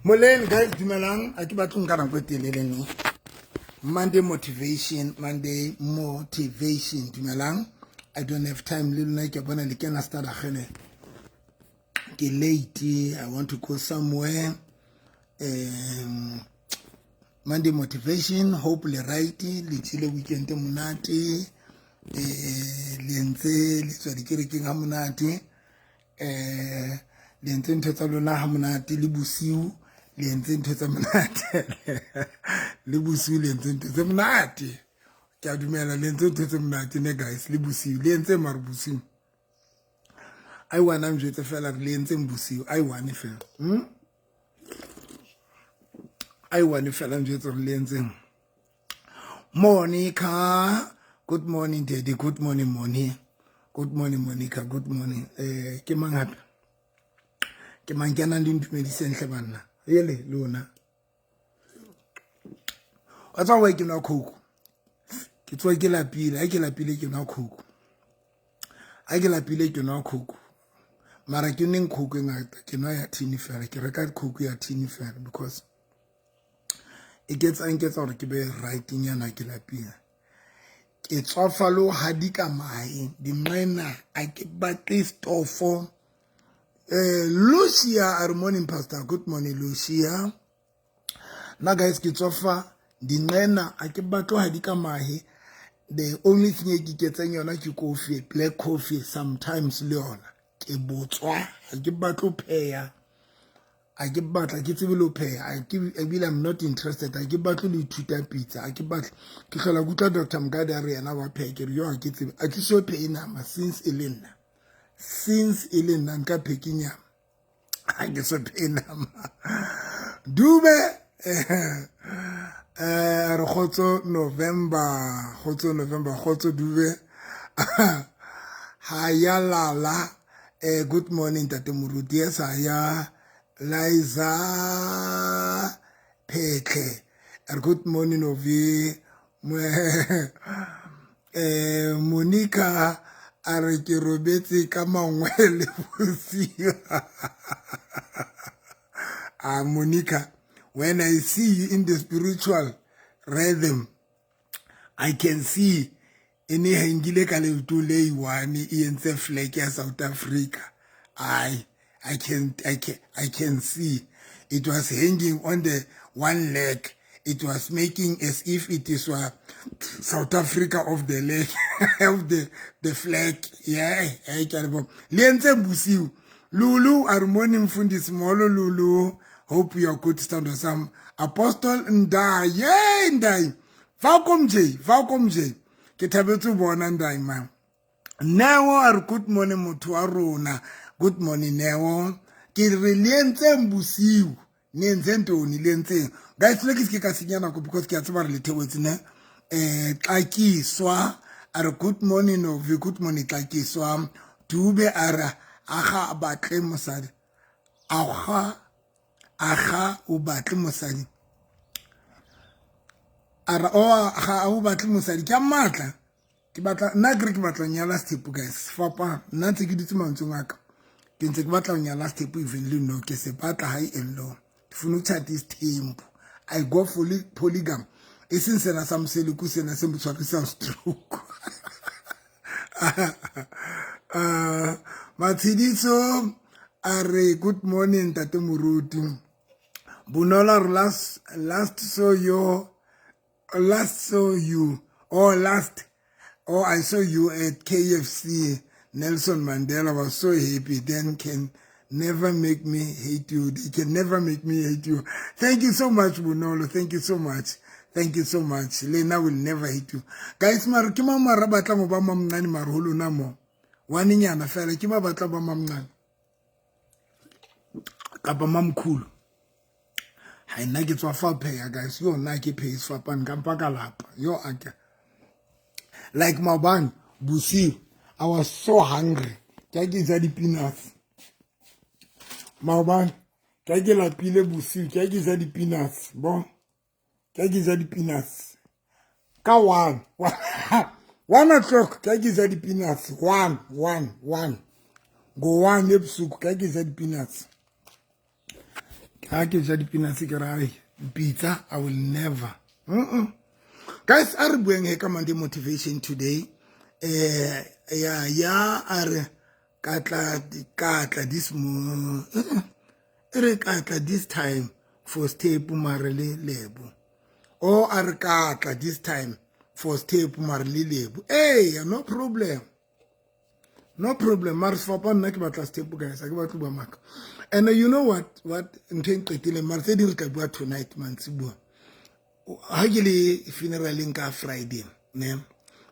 Moleng guys, dumelang. A ke batle nka nako e telele ne. Monday motivation, Monday motivation. Dumelang. I don't have time le lona ke bona le kena stadagele. Ke late, I want to go somewhere. Monday motivation, hope le right, le tsile weekend monate. Le ntse le tswa dikerekeng ha monate. Le entse ntho tsa lona ha monate le bosiu le entse ntho tsa monate le bosiu le entse ntho tse monate. Ke a dumela le entse ntho tse monate ne guys, le bosiu le entse mare bosiu ai wana njwetse fela re le entseng bosiu ai one fela. Ai one fela njwetse re le entseng. Monica, good morning daddy, good morning Moni, good morning Monica, good morning. Ke mang hape? Ke mang ke nang le ntumediseng hle banna? Ele lona. Wa tseba why ke nwa Coke? Ke tsoa ke lapile, ha ke lapile ke nwa Coke. Ha ke lapile ke nwa Coke. Mara ke neng Coke e ngata, ke nwa ya tin fela, ke reka Coke ya tin fela because e ketsa nketsa hore ke be right nyana ke lapile. Ke tswafa le ho hadika mahe, dinqena a ke batle stofo. Lucia a re morning pastor, good morning Lucia. Nna guys ke tswafa dinqena a ke batle ho hadika mahe. The only thing e ke iketsang yona ke coffee, black coffee sometimes le yona. Ke botswa, ha ke batle ho pheha. A ke batla ke tsebe le ho pheha, a ke ebile I'm not interested. A ke batle le ithuta pitsa, a ke batle. Ke hlola ke utlwa Dr. Mokadi a re yena wa pheha, ke re yo ha ke tsebe. A ke so phehe nama since e le nna. Since e le nna nka phe ke nyama. Ha ke so phehe nama. Dube re kgotso November, kgotso November, kgotso Dube. Ha ya lala. Good morning Ntate Moruti. Yes, ha ya Liza Phetle. Good morning Ovi. Monica a re ke robetse ka mangwele bosiu. Ah, Monica, when I see you in the spiritual rhythm, I can see e ne hangile ka leoto le one e entse flag ya South Africa. I can see it was hanging on the one leg. It was making as if it is South Africa of the leg of the flag. Yeah, eh ke a leboha. Le entse bosiu. Lulu a re morning mfundisi molo Lulu. Hope you are good, stand some Apostle Ndai. Yeah, Ndai. Welcome J, welcome J. Ke thabetse ho bona Ndai man. Neo a re good morning motho wa rona. Good morning Neo. Ke re le entseng bosiu. Ne entse ntoni le entseng. Guys, le ke se ka senya nako because ke a tseba re le theoetse ne. Tlakiswa a re good morning Novi, good morning Tlakiswa. Dube a re aga batle mosadi. Aga o batle mosadi. A re o ga o batle mosadi ke a matla. Ke batla nna ke re ke batla nyala sethepu guys. Fapana nna ntse ke dutse mantsong a ka. Ke ntse ke batla ho nyala sethepu even le no ke se batla high and low. Ke funa ukuthatha isithembu. I go for polygamy. E seng sena sa moseleku sena se mo tshwarisang stroke. Matshediso a re good morning Ntate Moruti. Bonolo re last saw you, last saw you, or last, oh, I saw you at KFC. Nelson Mandela was so happy. Then can never make me hate you. They can never make me hate you. Thank you so much, Bonolo. Thank you so much. Thank you so much. Lena will never hate you. Guys, mara ke mang mara batla mo ba mamncane mara ho lona mo. Wanenyana fela ke ba batla ba mamncane. Kapa mamkhulu. Ha nna ke tswa fa pheya guys. Yo nna ke pheya sefapane ka mpa ka lapa. Yo ake. Like maobane bosiu I was so hungry. Ke ke ja di-peanuts. Maobane ke ke lapile bosiu ke ke ja di-peanuts. Bo ke ke ja di-peanuts. Ka 1 o'clock ke ke ja di-peanuts. One one one. Ngo 1 ebusuku ke ke ja di-peanuts. Ha ke ja di-peanuts ke re pitsa, I will never. Guys, a re bueng he ka Monday motivation today. Ya a re ka tla this mo e re ka tla this time for step mare le lebo. O a re ka tla this time for step mare le lebo. Hey, no problem. No problem. Mare sefapano nna ke batla step, guys, ha ke batle bua maka. And you know what ntho e nqetile mare tse di re tla bua tonight mantsibuya. Ha ke le funeraleng ka Friday, ne?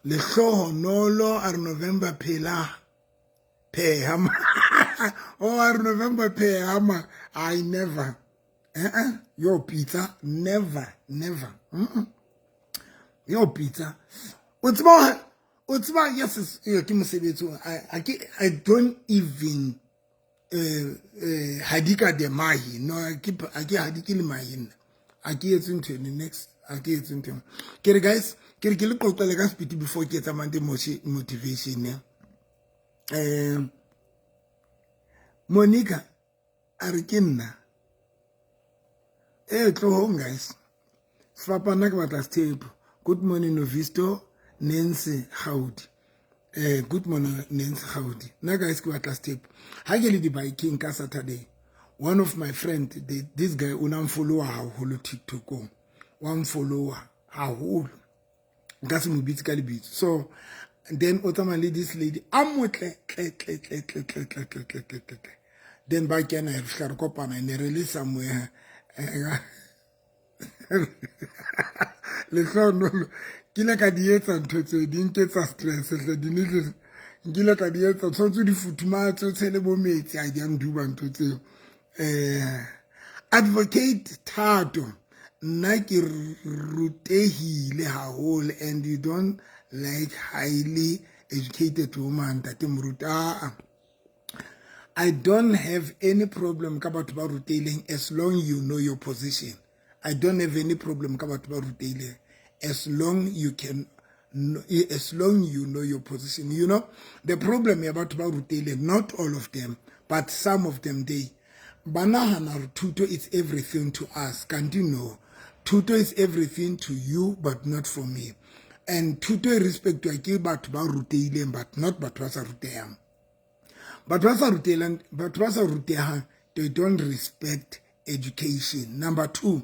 Lehlohonolo a re November phela pheha. Oh, a re November pheha ma. I never. Yo pizza never. Yo pizza. O tseba yes ke mosebetsi I don't even hadika de mahi. No, ke hadike le mahi nna. A ke etse ntho eno next, a ke etse ntho eno. Ke re guys, ke re ke le qoqele ka speed before ke etsa Monday motivation ya. Monica a re ke nna. Tlohong guys. Sefapana ke batla step. Good morning Novisto Nancy Gaudi. Good morning Nancy Gaudi. Nna guys ke batla step. Ha ke le di biking ka Saturday. One of my friend, this guy o na follower haholo TikTokong. Wa follower haholo. Nka se mo bitse ka lebitso. So then o tsamaya le this lady a motle tle tle tle tle tle tle tle tle tle tle. Then ba kena re fihla re kopana ne re le somewhere. Lehlohonolo ke ile ka di etsa ntho tseo di nketsa stress hle di ne nkile ka di etsa tshwanetse di futhumatse o tshele bo metsi a di a nduba ntho tseo. Advocate Thato nna ke rutehile haholo and you don't like highly educated woman ntate Moruti. I don't have any problem ka batho ba rutehileng as long you know your position. I don't have any problem ka batho ba rutehileng as long you can, as long you know your position. You know the problem ya batho ba rutehileng, not all of them but some of them, they ba nahana hore thuto is everything to us. Can't you know thuto is everything to you but not for me. And thuto e respectwa ke batho ba rutehileng but not batho ba sa rutehang. Batho ba sa rutehang, batho ba sa rutehang, they don't respect education. Number two,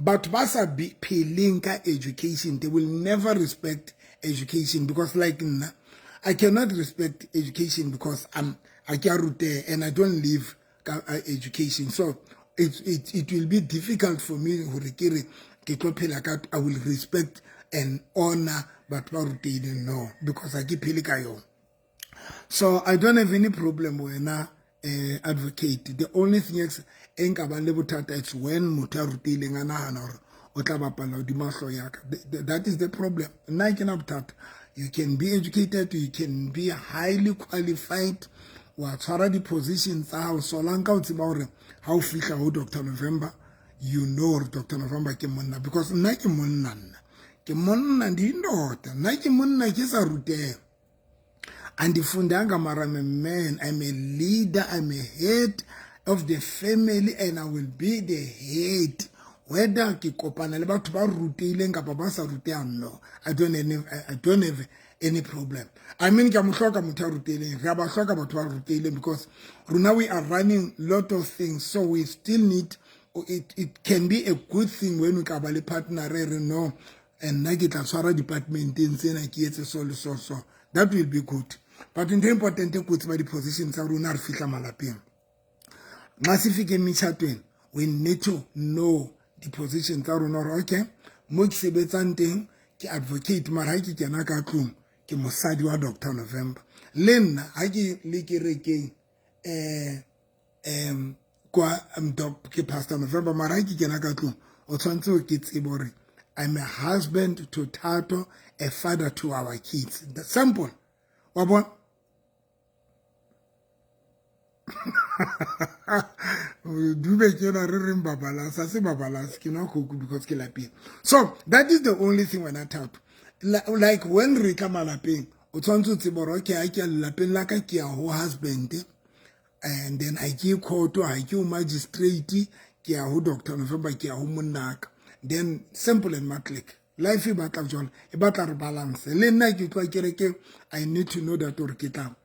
batho ba sa pheleng ka education, they will never respect education because like nna, I cannot respect education because I ke a ruteha and I don't live ka education. So it will be difficult for me hore ke re ke tlo phela ka, I will respect and honor batho ba rutehileng, no, because ha ke phele ka yona. So I don't have any problem wena advocate. The only thing is e nka bang le bothata, it's when motho a rutehileng a nahana hore o tla bapala hodima hlooho ya ka. That is the problem. Nna ke na bothata. You can be educated, you can be highly qualified, wa tshwara di-position tsa hao. Solanka o tseba hore ha o fihla ho Dr. November, you know hore Dr. November ke monna, because nna ke monna, nna ke monna, ndi ndoda, nna ke monna ke sa ruteha. Andifundanga mara I'm a man, I'm a leader, I'm a head of the family and I will be the head. Whether ke kopana le batho ba rutehileng kapa ba sa rutehang, no, I don't have any problem. I mean, ke a mo hloka motho a rutehileng, re a ba hloka batho ba rutehileng because rona we are running lot of things, so we still need it. It can be a good thing when we ka ba le partner re re no, and nna ke tla tshwara departmenteng tsena ke etse so le so, so that will be good. But ntho e important ke ho tseba di-position tsa rona re fihla malapeng. Nxa se fike metjhatweni, we need to know di-position tsa rona hore okay, mo ke sebetsang teng ke advocate, mara ha ke kena ka tlung ke mosadi wa Dr. November. Le nna ha ke le kerekeng kwa ke Pastor November, mara ha ke kena ka tlung o tshwanetse hore ke tsebe hore I'm a husband to Thato, a father to our kids. The simple. Wa bona? Dube ke yona re reng babalance, ha se babalance, ke nwa Coke because ke lapeng. So that is the only thing wena Thato. Like when re tla malapeng, o tshwanetse o tsebe hore okay, ha ke ya lelapeng la ka ke ya ho husband, and then ha ke court, ha ke ho magistrate, Ke ya ho Dr November, ke ya ho monnaka. Then simple and matlick life e batla jwalo, e batla re balance. Le nna ke tloa kerekeng, I need to know that gore ke tla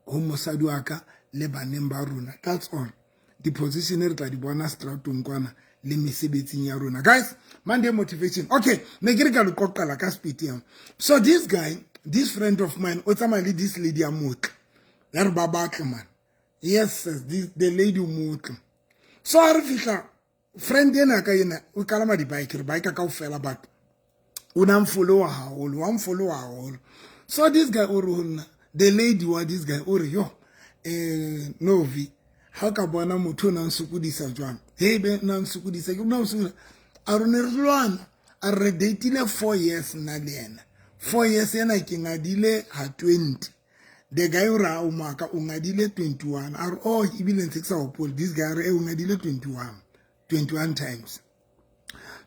ho mosadi wa ka le baneng ba rona. That's all. Di-position re tla di bona stratong kwana le mesebetsing ya rona. Guys, Monday motivation. Okay, ne ke re ka le qoqela ka speed yang. So this guy, this friend of mine, o tsamaya le this lady ya motle, ya re ba batle man. Yes, this, the lady o motle. So ha re fihla, friend ena ka ena o kalama di-bike, re bike kaofela, but o na mfollowa haholo, wa mfollowa haholo. So this guy o re ho nna, the lady wa this guy o re, "Yo, Novi, ha ka bona motho o nang sokodisa jwang, hey, be nang sokodisa ke nang sokodisa." A re ne re lwana, a re datile 4 years nna le yena. 4 years ena ke ngadile ha 20. The guy o re, "A o maka, o ngadile 21." A re, "Oh, ebile ntse ke sa hopole." This guy re, "E, o ngadile 21, 21 times."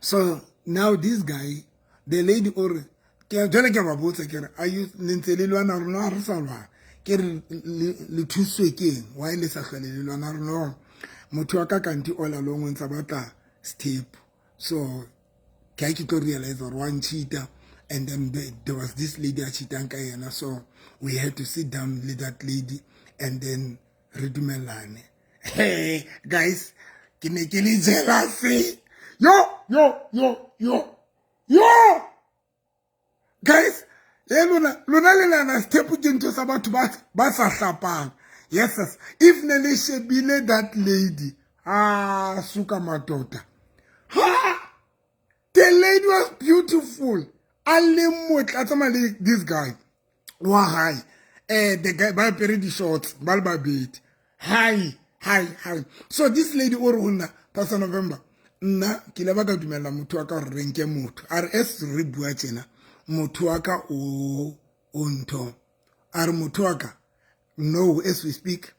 So now this guy, the lady o re, ke jwale ke ba botsa, ke re, "Are you, le ntse le lwana?" Rona ha re sa lwana. Ke re, "Le thuswe ke eng? Why le sa hlole le lwana?" Re, "No, motho wa ka kanti all along o ntsa batla step." So ke ha ke tlo realize gore wa ncheata, and then there was this lady a cheatang ka yena. So we had to sit down with that lady and then re dumellane. Hey guys, ke ne ke le jealous. Yo, yo, yo, yo, yo, guys, e lona, lona le nana sethepu ke ntho tsa batho ba sa hlapang. Yes, if ne le shebile that lady, ah, suka matota ha, the lady was beautiful, a le motle, a tsamaya le this guy wa hae. The guy ba apere di-shorts ba le babedi. Hi, hi, hi. So this lady o re ho nna, "Pastor November, nna ke ile ba ka dumella motho wa ka gore re nke motho." A re, as re bua tjena, motho wa ka o ntho. A re, "Motho wa ka, no, as we speak,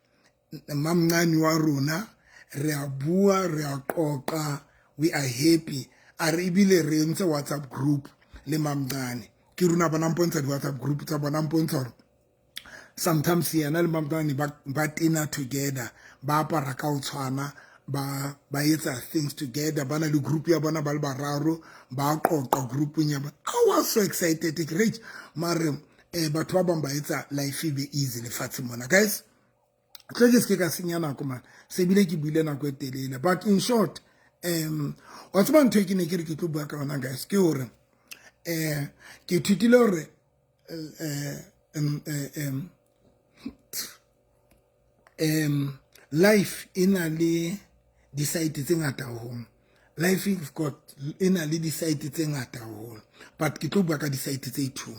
mamncane wa rona, re a bua, re a qoqa, we are happy." A re, "Ebile re entse WhatsApp group le mamncane." Ke rona bona mpontsha di-WhatsApp group tsa bona, mpontsha gore sometimes yena le mamncane ba tena together, ba apara ka ho tshwana, ba etsa things together, ba na le group ya bona ba le bararo, ba qoqa groupung ya bona. I was so excited. Great. Mare batho ba bang ba etsa life e be easy lefatshe mona. Guys, tlo ke se ke ka senya nako man, se bile ke buile nako e telele. But in short, wa tseba ntho e ke ne ke re ke tlo bua ka yona, guys, ke hore ke ithutile hore life e na le di-side tse ngata haholo. Life you've got e na le di-side tse ngata haholo, but ke tlo bua ka di-side tse two.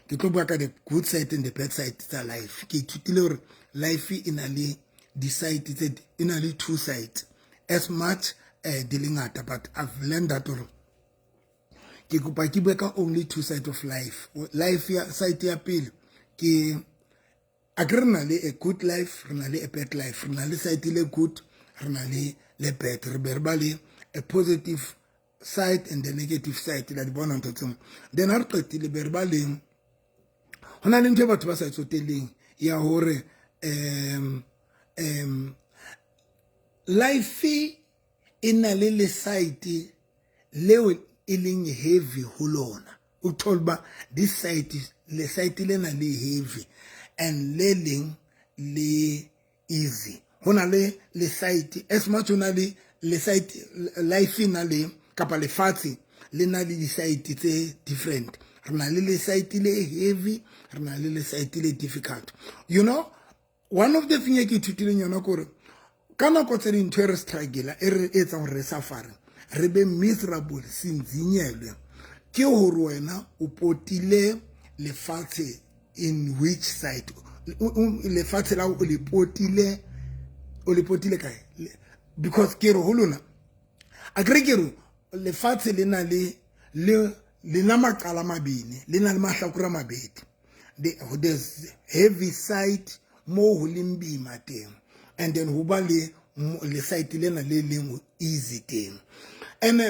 Ke tlo bua ka the good side and the bad side tsa life. Ke ithutile hore life e na le di-side tse, e na le two sides, as much di le ngata, but I've learned that hore ke kopa ke bue ka only two side of life. Life ya side ya pele ke a ke re na le a good life, re na le a bad life, re na le side le good, re na le bad, re be re ba le a positive side and the negative side. La di bona ntho tseo. Then ha re qetile, be re ba le, ho na le ntho e batho ba sa tsoteleng ya hore life e na le side leo e leng heavy ho lona. O thola ba this side, le side lena le heavy and le leng le easy. Ho na le side, as much ho na le side, life e na le, kapa lefatshe le na le di-side tse different. Re na le side le heavy, re na le side le difficult. One of the thing e ke ithutileng yona ke gore ka nako tse dintho e re struggle, e re etsang gore re suffer, re be miserable, senzinyelwe ke hore wena o potile lefatshe in which side? Lefatshe la o le potile, o le potile kae? Because ke re ho lona, a kere ke re lefatshe le na le na maqala mabedi, le na le mahlakore a mabedi. There's heavy side mo ho leng boima teng, and then ho ba le side lena le leng easy teng. And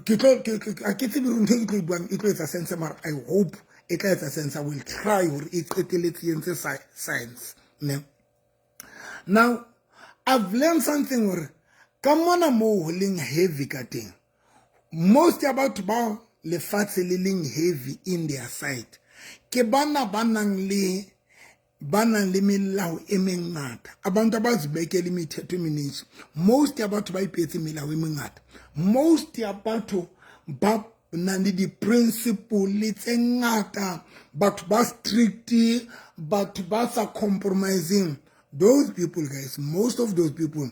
ke tlo a ke tsebe ntho e ke tlo e buang e tlo etsa sense, mara I hope e tla etsa sense. I will try hore e qeteletse entse science ne. Now I've learned something, hore ka mona moo ho leng heavy ka teng, most ya batho bao lefatshe le leng heavy in their side ke bana ba nang le melao e mengata, abantu abazibekela imithetho eminingi. Most ya batho ba ipetse melao e mengata, most ya batho ba nang le di-principle tse ngata, batho ba strict, batho ba sa compromising. Those people, guys, most of those people,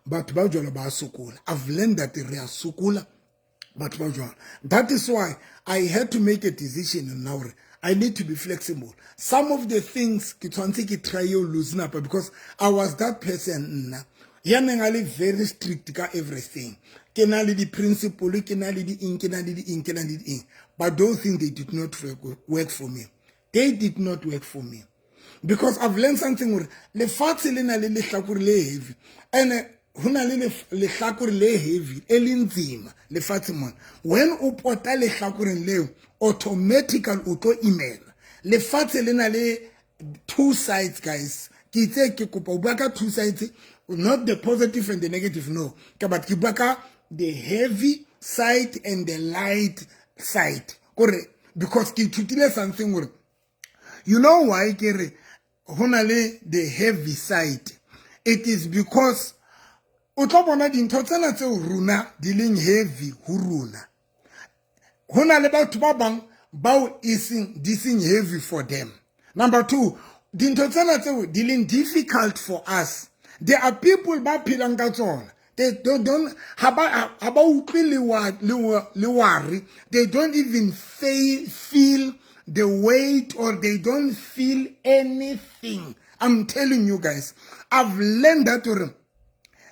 batho ba jwalo ba sokola. I've learned that re a sokola, batho ba jwalo. That is why I had to make a decision now hore I need to be flexible. Some of the things ke tshwanetse ke try ho loosen up, because I was that person, nna ya neng a le very strict ka everything. Ke na le di-principle, ke na le di-eng, ke na le di-eng, ke na le di-eng, but those things, they did not work for me. They did not work for me, because I've learned something, hore lefatshe le na le lehlakore le heavy, and ho na le lehlakore le heavy e le nzima lefatshe mona. When o pota lehlakoreng leo, automatically o tlo imela. Lefatshe le na le two sides, guys. Ke itse ke kopa o bua ka two sides, not the positive and the negative, no, ka but ke bua ka the heavy side and the light side, kore because ke ithutile something, gore you know why ke re ho na le the heavy side? It is because o tlo bona dintho tsena tseo rona di leng heavy ho rona, ho na le batho ba bang bao e seng di seng heavy for them. Number two, dintho tsena tseo di leng difficult for us, there are people ba phelang ka tsona. They don't ha ba utlwe le worry. They don't even feel the weight or they don't feel anything. I'm telling you guys, I've learned that hore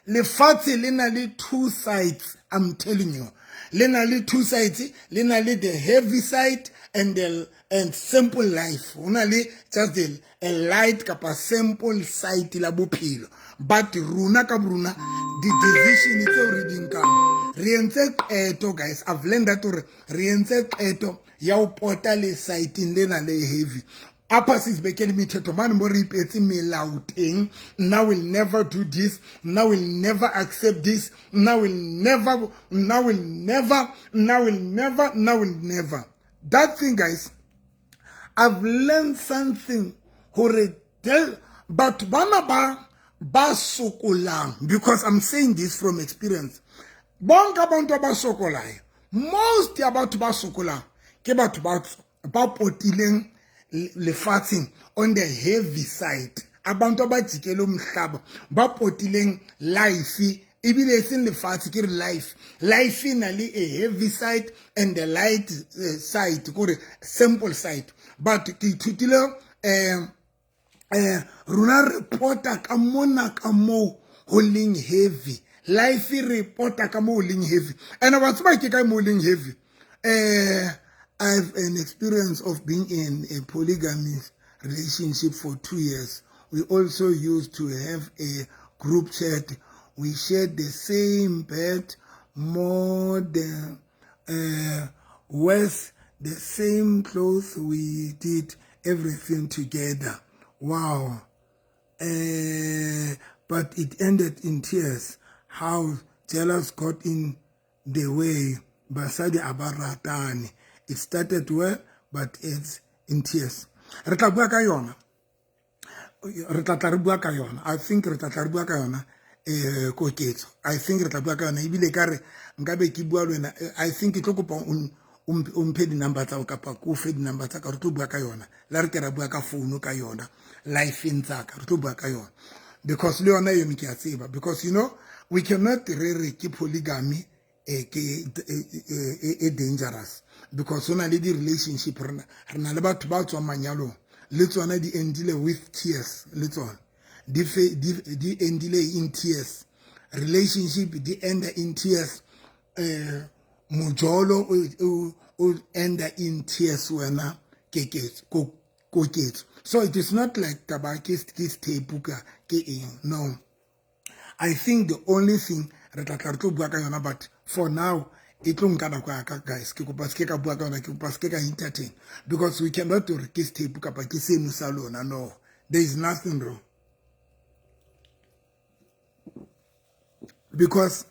lefatshe le na le two sides. I'm telling you, le na le two sides. Le na le the heavy side and the and simple life. Ho na le just a light kapa simple side la bophelo. But rona ka borona, di-decision tseo re di nkang, re entse qeto. Guys, I've learned that hore re entse qeto ya ho pota le side-eng lena le heavy. Apha sizibekele imithetho mane mo re ipetse melao teng. Nna will never do this, nna will never accept this, nna will never, nna will never, nna will never, nna will never that thing. Guys, I've learned something, hore batho bana ba sokolang, because I'm saying this from experience, bonke abantu abasokolayo, most ya batho ba sokolang ke batho ba potileng lefatsheng on the heavy side, abantu abajikele umhlaba, ba potileng life, ebile e seng lefatshe, ke re life. Life e na le a heavy side and the light side, kore simple side. But ke ithutile rona re pota ka mona ka moo ho leng heavy. Life re pota ka moo ho leng heavy, and wa tseba ke ka moo leng heavy. I have an experience of being in a polygamous relationship for 2 years. We also used to have a group chat. We shared the same bed, more than wears the same clothes. We did everything together. Wow. But it ended in tears. How jealous got in the way. Basadi abaratani. It started well, but it's in tears. Re tla bua ka yona. Re tla tla re bua ka yona. I think re tla tla re bua ka yona, Koketso. I think re tla bua ka yona, ebile ka re nkabe ke bua le wena. I think ke tlo kopa o mphe di-number tsa kapa ko fe di-number tsa ka, re tlo bua ka yona. La re ke ra bua ka phone ka yona lifeng tsa ka, re tlo bua ka yona, because le yona eno ke a tseba, because you know we cannot re re ke polygamy ke e dangerous, because ho na le di-relationship, re na le batho ba tswang manyalong, le tsona di endile with tears, le tsona di endile in tears. Relationship di enda in tears. Mojolo o enda in tears, wena Keketso, Koketso. So it is not like taba ke sethepu ka ke eng. No, I think the only thing re tla tla re tlo bua ka yona, but for now e tlo nka nako ya ka. Guys, ke kopa se ke ka bua ka yona, ke kopa se ke ka entertain, because we cannot re ke sethepu kapa ke seno sa lona. No, there is nothing wrong. Because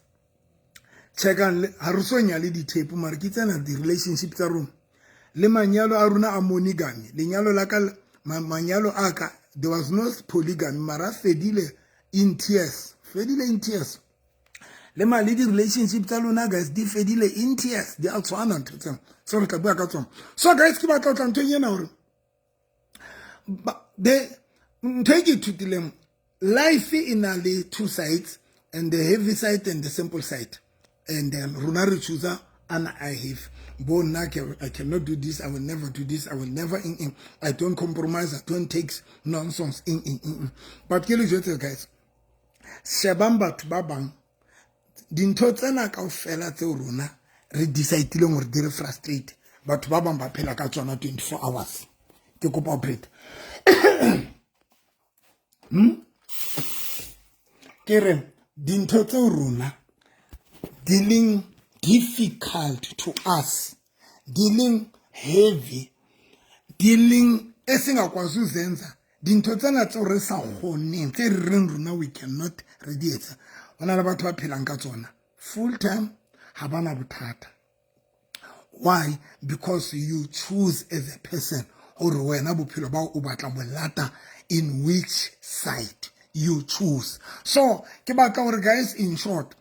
checkang, ha re so nyale di-tape, mare ke tsena di-relationship tsa rona le manyalo a rona a monogamy. Lenyalo la ka, manyalo a ka, there was no polygamy, mara a fedile in tears, fedile in tears. Le ma le di-relationship tsa lona, guys, di fedile in tears, di a tshwana ntho tsena. So re tla bua ka tsona. So guys, ke batla ho tla nthong ena hore the ntho e ke ithutileng, life e na le two sides, and the heavy side and the simple side, and then rona re choose ana I have bo nna, I cannot do this, I will never do this, I will never in. I don't compromise, I don't take nonsense in. But ke le jwetse, guys, shebang batho ba bang, dintho tsena kaofela tseo rona re decidileng hore di re frustrate, batho ba bang ba phela ka tsona 24 hours. Ke kopa ho pheta. Ke re dintho tseo rona di leng difficult to us, di leng heavy, di leng esingakwazi uzenza, dintho tsena tseo re sa kgoneng, tse re reng rona we cannot re di etsa, ho na le batho ba phelang ka tsona full time, ha ba na bothata. Why? Because you choose as a person hore wena bophelo ba o batla bolata in which side you choose. So ke batla hore, guys, in short,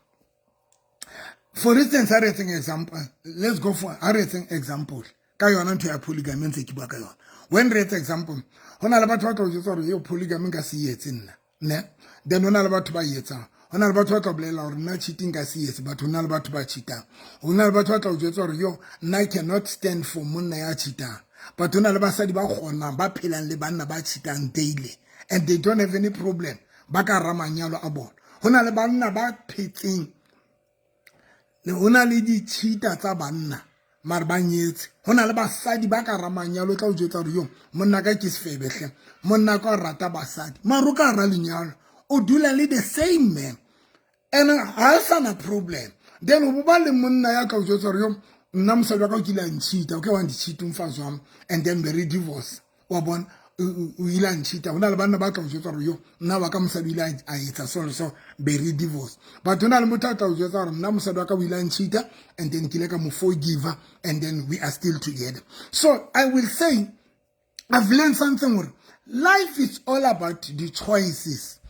for instance, ha re etseng example, let's go for, ha re etseng example ka yona ntho ya polygamy ntse ke bua ka yona. When re etsa example, ho na le batho ba tla o jwetsa hore eo polygamy nka se etse nna, ne? Then ho na le batho ba e etsang. Ho na le batho ba tla bolela hore nna cheating ka se etse, but ho na le batho ba cheatang. Ho na le batho ba tla o jwetsa hore yo, nna I cannot stand for monna ya cheatang, but ho na le basadi ba kgonang, ba phelang le banna ba cheatang daily, and they don't have any problem, ba ka hara manyalo a bona. Ho na le banna ba phetseng, ho na le di-cheater tsa banna, mare ba nyetse. Ho na le basadi ba ka hara manyalo, tla o jwetsa hore yo, monna ka ke sefebe hle, monna ka o rata basadi, mare o ka hara lenyalo, o dula le the same man and ha sana problem. Then o bo ba le monna ya tla o jwetsa hore yo, nna mosadi wa ka o kile a ncheata, okay, wa ndicheata umfazi wami, and then be re divorce, wa bona, o ile a ncheata. Ho na le banna ba tla o jwetsa hore yo, nna wa ka mosadi o ile a etsa so le so, be re divorce. But ho na le motho a tla o jwetsa hore nna mosadi wa ka o ile a ncheata, and then ke ile ka mo forgive, and then we are still together. So I will say I've learned something, hore life is all about the choices,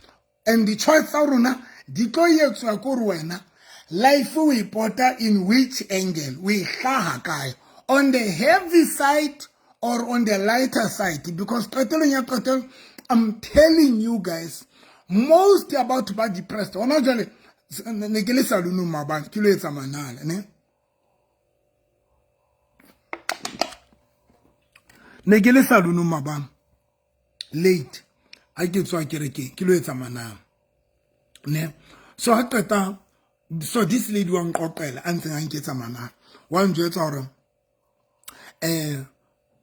and the choice tsa rona di tlo etswa ke hore wena life o e pota in which angle, o e hlaha kae, on the heavy side or on the lighter side. Because qetellong ya qetello, I'm telling you guys, most ya batho ba depressed hona jwale. Ne ke le salonong maobane, ke lo etsa manala, ne ke le salonong maobane late, ha ke tswa kerekeng, ke lo etsa manala, ne? So ha qeta, so this lady wa nqoqela, a ntseng a nketsa manala, wa njwetsa hore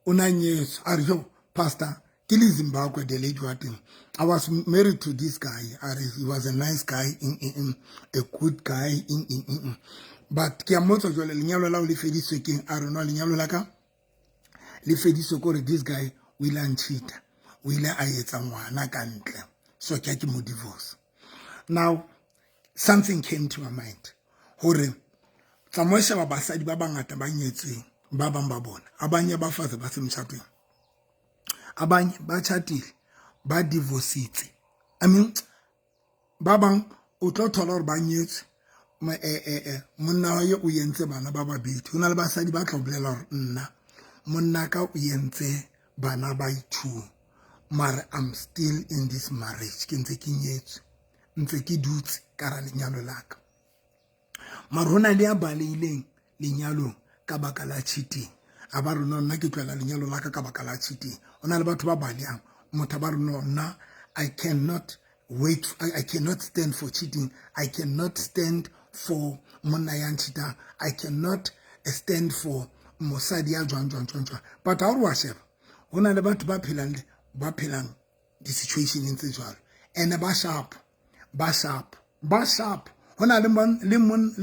o na nyetswe. A re yo, pastor, ke le Zimbabwe, the lady wa teng, I was married to this guy. A re he was a nice guy, in a good guy, in. But ke a mmotsa jwale, lenyalo la o le fediswe keng? A re no, lenyalo la ka le fediswe ke hore this guy o ile a ncheata, o ile a etsa ngwana ka ntle, so ke ke mo divorce. Now something came to my mind hore tsamao sheba basadi ba bangata ba nyetsweng, ba bang ba bona, abanye abafazi basemshadweni, abanye ba tshatile, ba divorcitse. I mean, ba bang o tlo thola hore ba nyetswe, monna wa ye o entse bana ba babedi. Ho na le basadi ba tla bolela hore nna monna ka o entse bana ba i-two, mare I'm still in this marriage, ke ntse ke nyetswe, ntse ke dutse ka ra lenyalo la ka. Mare ho na le ya baleileng lenyalong ka baka la cheating, a ba rona, nna ke tlohela lenyalo la ka ka baka la cheating. Ho na le batho ba balehang, motho ba rona, nna I cannot wait, I cannot stand for cheating, I cannot stand for monna ya ncheatang, I cannot stand for mosadi ya jwang jwang jwang jwang. But ha o re wa sheba, ho na le batho ba phelang ba phelang di-situationeng tse jwalo, and ba sharp, ba sharp, ba sharp. Ho na le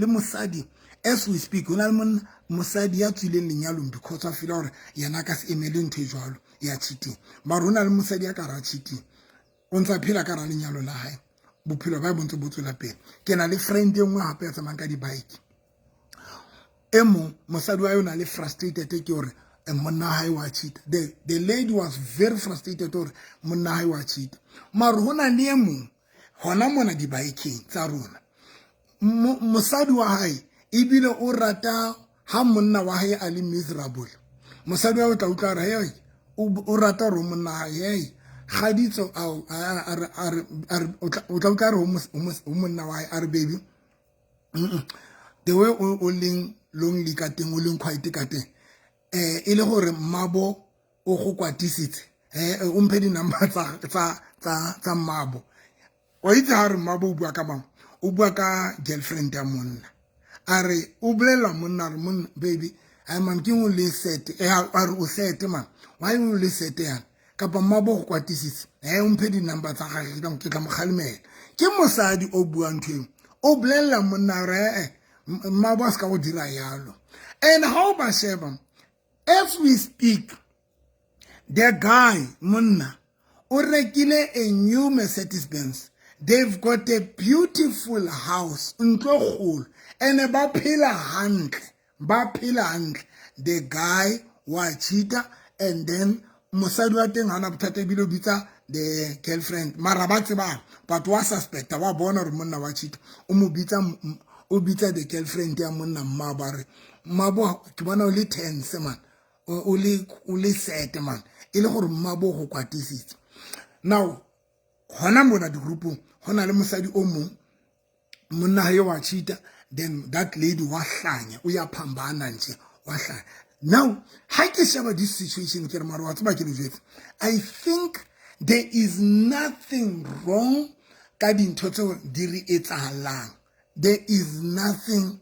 mosadi, as we speak, ho na le mosadi ya tswileng lenyalong because a feel hore yena a ka se emele ntho e jwalo ya cheating. Mara ho na le mosadi ya ka hara cheating, o ntsa phela ka hara lenyalo la hae. Bophelo ba bo ntse bo tswela pele. Ke na le friend e nngwe hape ya tsamayang ka di-bike. E mong mosadi wa yona le frustrated ke hore monna hae wa cheat. The lady was very frustrated hore monna hae wa cheat. Mara ho na le e mong hona mona di-bikeng tsa rona, mosadi wa hae ebile o rata ha monna wa hae a le miserable. Mosadi wa o tla utlwa re hey, o rata hore monna hae, hey kgaditso, a re o tla utlwa re ho monna wa hae a re, "Baby, the way o leng lonely ka teng, o leng quiet ka teng, e le gore mmabo o go kwatisitse, o mphe di-number tsa mmabo." Wa itse ha re mmabo, o bua ka mang? O bua ka girlfriend ya monna. A re o bolela monna, re monna, "Baby, ai man, ke o le sad." A re, "O sad man, why o le sad yana? Kapa mmabo go kwatisitse? O mphe di-number tsa gage, ke tla mo kgalemela." Ke mosadi o buang ntho eo, o bolelela monna re ee, mmabo a se ka go dira yalo. And ha o ba sheba as we speak, the guy, monna, o rekile a new Mercedes Benz. They've got a beautiful house, ntlo kgolo, and ba phela hantle, ba phela hantle. The guy wa cheata, and then mosadi wa teng hana bothata, ebile o bitsa the girlfriend mara ba tsebang, but wa suspecta, wa bona gore monna wa cheata. O mo bitsa, o bitsa the girlfriend ya monna mmabo, a re, "Mmabo, ke bona o le tense man, o le sad man, e le gore mmabo go kwatisitse." Now hona mona di-groupong go na le mosadi o mong, monna hae wa cheata, then that lady wa hlanya, o ya phambana nje, wa hlanya. Now ha ke sheba this situation, ke re, mara wa tseba ke le jwetse, I think there is nothing wrong ka dintho tseo di re etsahalang. There is nothing.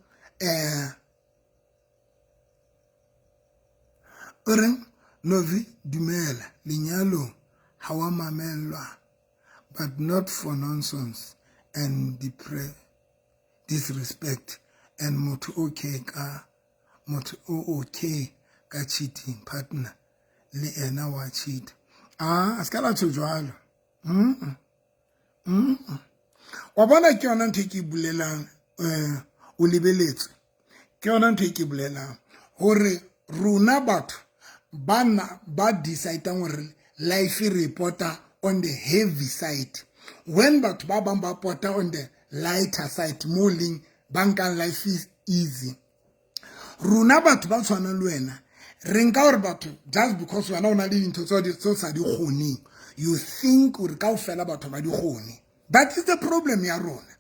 O reng Novi? Dumela, lenyalo ha wa mamellwa, but not for nonsense and disrespect. And motho okay ka motho o okay ka cheating partner, le ena wa cheat. A se ka la tjho jwalo. Wa bona, ke yona ntho e ke bulelang, o lebeletswe. Ke yona ntho e ke bolelang hore rona batho bana ba decide hore life re pota on the heavy side, when batho ba bang ba pota on the lighter side, mo leng ba nkang life is easy. Rona batho ba tshwanang le wena, re nka hore batho, just because wena o na le dintho tse sa di kgoneng, you think hore kaofela batho ba di kgone. That is the problem ya rona,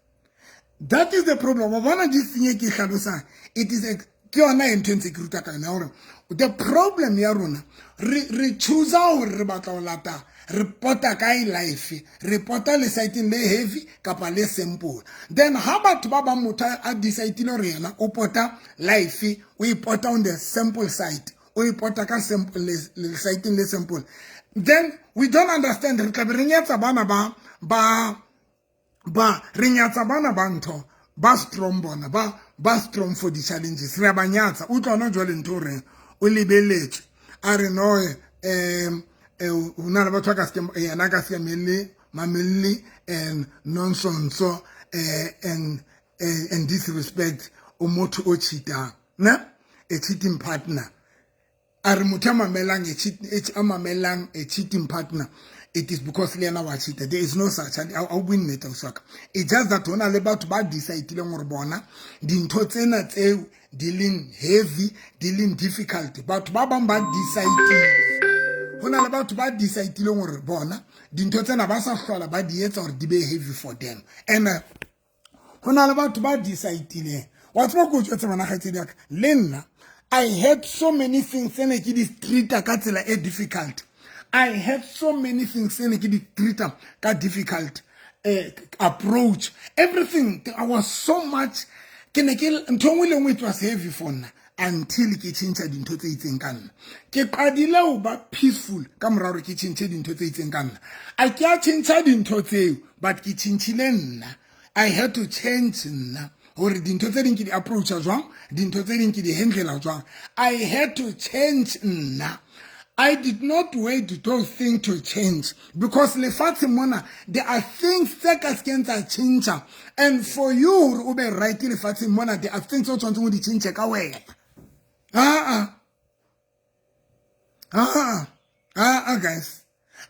that is the problem. Wa bona, di senye ke hlalosang, it is a ke yona e ntho e ntse ke ruta ka yona hore the problem ya rona, re choose hore re batla ho lata, re pota kae life, re pota le side le heavy kapa le simple. Then ha batho ba bang, motho a decide hore yena o pota life, o e pota on the simple side, o e pota ka simple le side le simple, then we don't understand. Re tla be re nyatsa bana ba re nyatsa bana ba ntho ba strong, bona ba strong for the challenges, re a ba nyatsa. Utlwa jwale ntho o reng o lebeletswe, a re no, o na le batho ba ka se yena ka se mamelle mamelle and nonsense and disrespect, o motho o cheatang ne, a cheating partner. A re motho a mamelang a mamelang a cheating partner, it is because le yena wa cheata. There is no such. A o bue nnete osaka. It's just that hona le batho ba decidileng gore bona dintho tsena tseo di leng heavy, di leng difficult, batho ba bang ba decidile, ho na le batho ba decidileng gore bona dintho tsena ba sa hlola ba di etsa gore di be heavy for them. And ho na le batho ba decidileng. Wa tseba ko jwetse bana, kgaitsedi ya ka, le nna I had so many things tse ne ke di treata ka tsela e difficult. I had so many things tse ne ke di treata ka difficult approach. Everything, I was so much, ke ne ke ntho nngwe le nngwe, it was heavy for nna until ke tšhentšha dintho tse itseng ka nna. Ke qadile ho ba peaceful ka mora hore ke tšhentšhe dintho tse itseng ka nna. A ke a tšhentšha dintho tseo, but ke tšhentšhile nna. I had to change nna hore dintho tse ding ke di approacha jwang, dintho tse ding ke di handlela jwang. I had to change nna. I did not wait those things to change because lefatshe mona, there are things tse ka sekeng tsa tšhentšha. And for you hore o be right lefatsheng mona, there are things tse o tshwanetseng o di tšhentšhe ka wena. Aa, aa, aa, guys,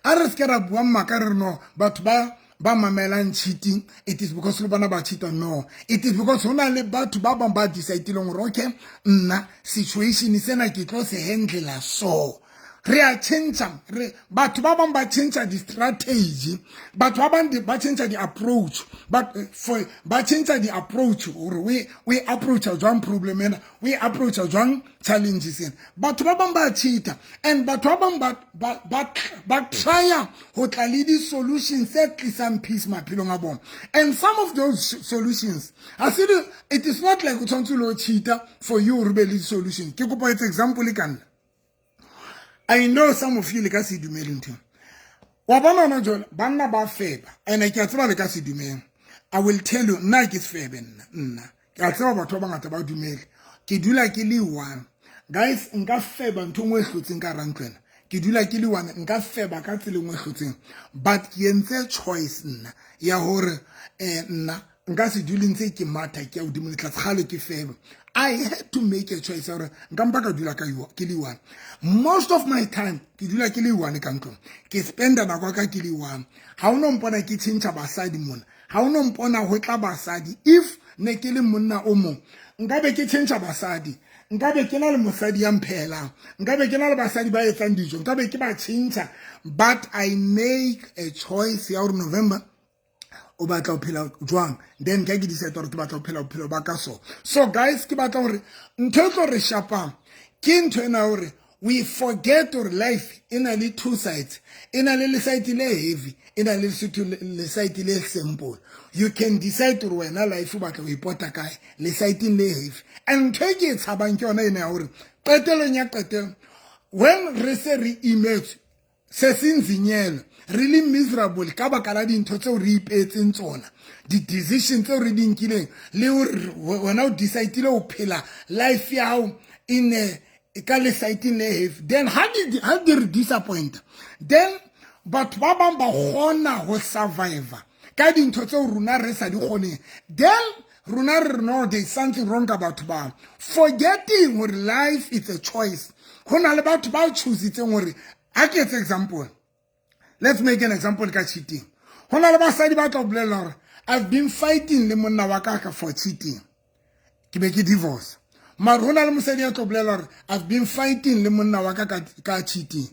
a re se ke ra bua maaka re re no batho ba mamelang cheating, it is because le bona ba cheata. No, it is because ho na le batho ba bang ba decidileng gore, okay, nna situation sena ke tlo se handlela. So re a tšhentšha re batho ba bang ba tšhentšha di-strategy, batho ba bang ba tšhentšha di-approach, but for ba tšhentšha di-approach gore o e approacha jwang problem ena, o e approacha jwang challenges ena. Batho ba bang ba cheata and batho ba bang ba trya ho tla le di-solutions tse tlisang peace maphelong a bona. And some of those solutions a se it is not like o tshwanetse o lo cheata for you hore be le di-solution. Ke kopa etse example ka nna. I know some of you le ka se dumele ntho wa bona hona jwale banna ba feba, and ke a tseba le ka se dumele. I will tell you, nna ke sefebe. Nna ke a tseba batho ba bangata ba dumele. Ke dula ke le one, guys. Nka feba ntho engwe e hlotseng ka hara ntlo ena. Ke dula ke le one, nka feba ka tsela engwe e hlotseng, but ke entse choice nna ya hore nna nka se dule ntse ke matha ke ya hodimo le tlase gale ke feba. I had to make a choice ya hore nka mpa ka dula ka ke le one. Most of my time ke dula ke le one ka ntlong, ke spenda nako ya ka ke le one. Ha o no mpona ke tjhentjha basadi mona, ha o no mpona ho tla basadi. If ne ke le monna o mong, nka be ke tjhentjha basadi, nka be ke na le mosadi ya mphelang, nka be ke na le basadi ba etsang dijo, nka be ke ba tjhentjha. But I make a choice ya hore November o batla ho phela jwang, then ka ke decide hore ke batla ho phela bophelo ba ka. So guys, ke batla hore ntho e tlo re shapang ke ntho ena hore we forget hore life e na le two sides, e na le leside le heavy, e na le leside le simple. You can decide hore wena life o batla ho ipota kae, lesideng le heavy. And ntho e ke e tshabang ke yona ena ya hore qetellong ya qetelo, when re se re imetswe, se se nzinyelwe, re le miserable ka baka la dintho tseo re ipeetseng tsona, di-decision tseo re di nkileng, le hore wena o decidile ho phela life ya hao in a ka lesideng le heavy, then ha di re disappoint, then batho ba bang ba kgona ho survive ka dintho tseo rona re sa di kgoneng. Then rona re no, there is something wrong ka batho bao, forgetting hore life is a choice. Ho na le batho ba choositseng hore ha ke etse example, let's make an example ka cheating. Ho na le basadi ba tla o bolella hore I've been fighting le monna wa ka for cheating, ke be ke divorce. Mara ho na le mosadi ya tlo bolela hore I've been fighting le monna wa ka cheating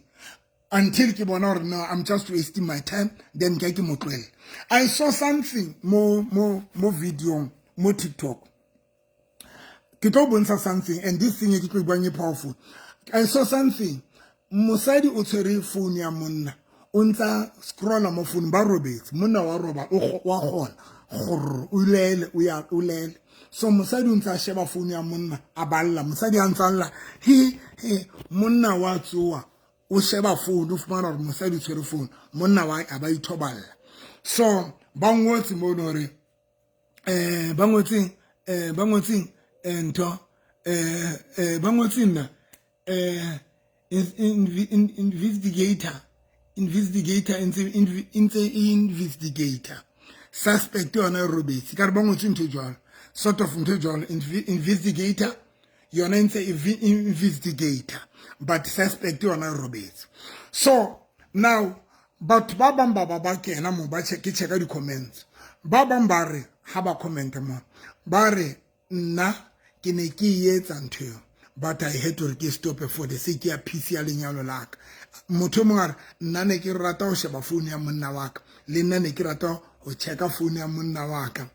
until ke bona hore no, I'm just wasting my time, then ke mo tlohelle. I saw something mo videong mo TikTok. Ke tlo bontsha something, and this thing e ke tlo buang e powerful. I saw something, mosadi o tshwere phone ya monna, o ntsa scrolla mo phone, ba robetse, monna wa roba wa kgona gore o lele, o ya o lele. So mosadi o ntsa sheba phone ya monna, a balla, mosadi a ntsa lla he he. Monna wa tsoa, o sheba phone, o fumana hore mosadi o tshwere phone, monna wa a ba ithoballa. So ba ngotse mono hore ba ngotseng ntho ba ngotseng na investigator ntse investigator, suspect yona e robetse ka re ba ngotse ntho e jwalo, sort of ntho e jwalo. Investigator yona e ntse investigator, but suspect yona e robetse. So now batho ba bang ba kena mo ba check, ke checka di-comments, ba bang ba re ha ba commenta mo ba re nna ke ne ke e etsa ntho eo, but I had hore ke stop for the sake ya peace ya lenyalo la ka. Motho o mongwe a re nna ne ke rata ho sheba phone ya monna wa ka, le nna ne ke rata ho checka phone ya monna wa ka.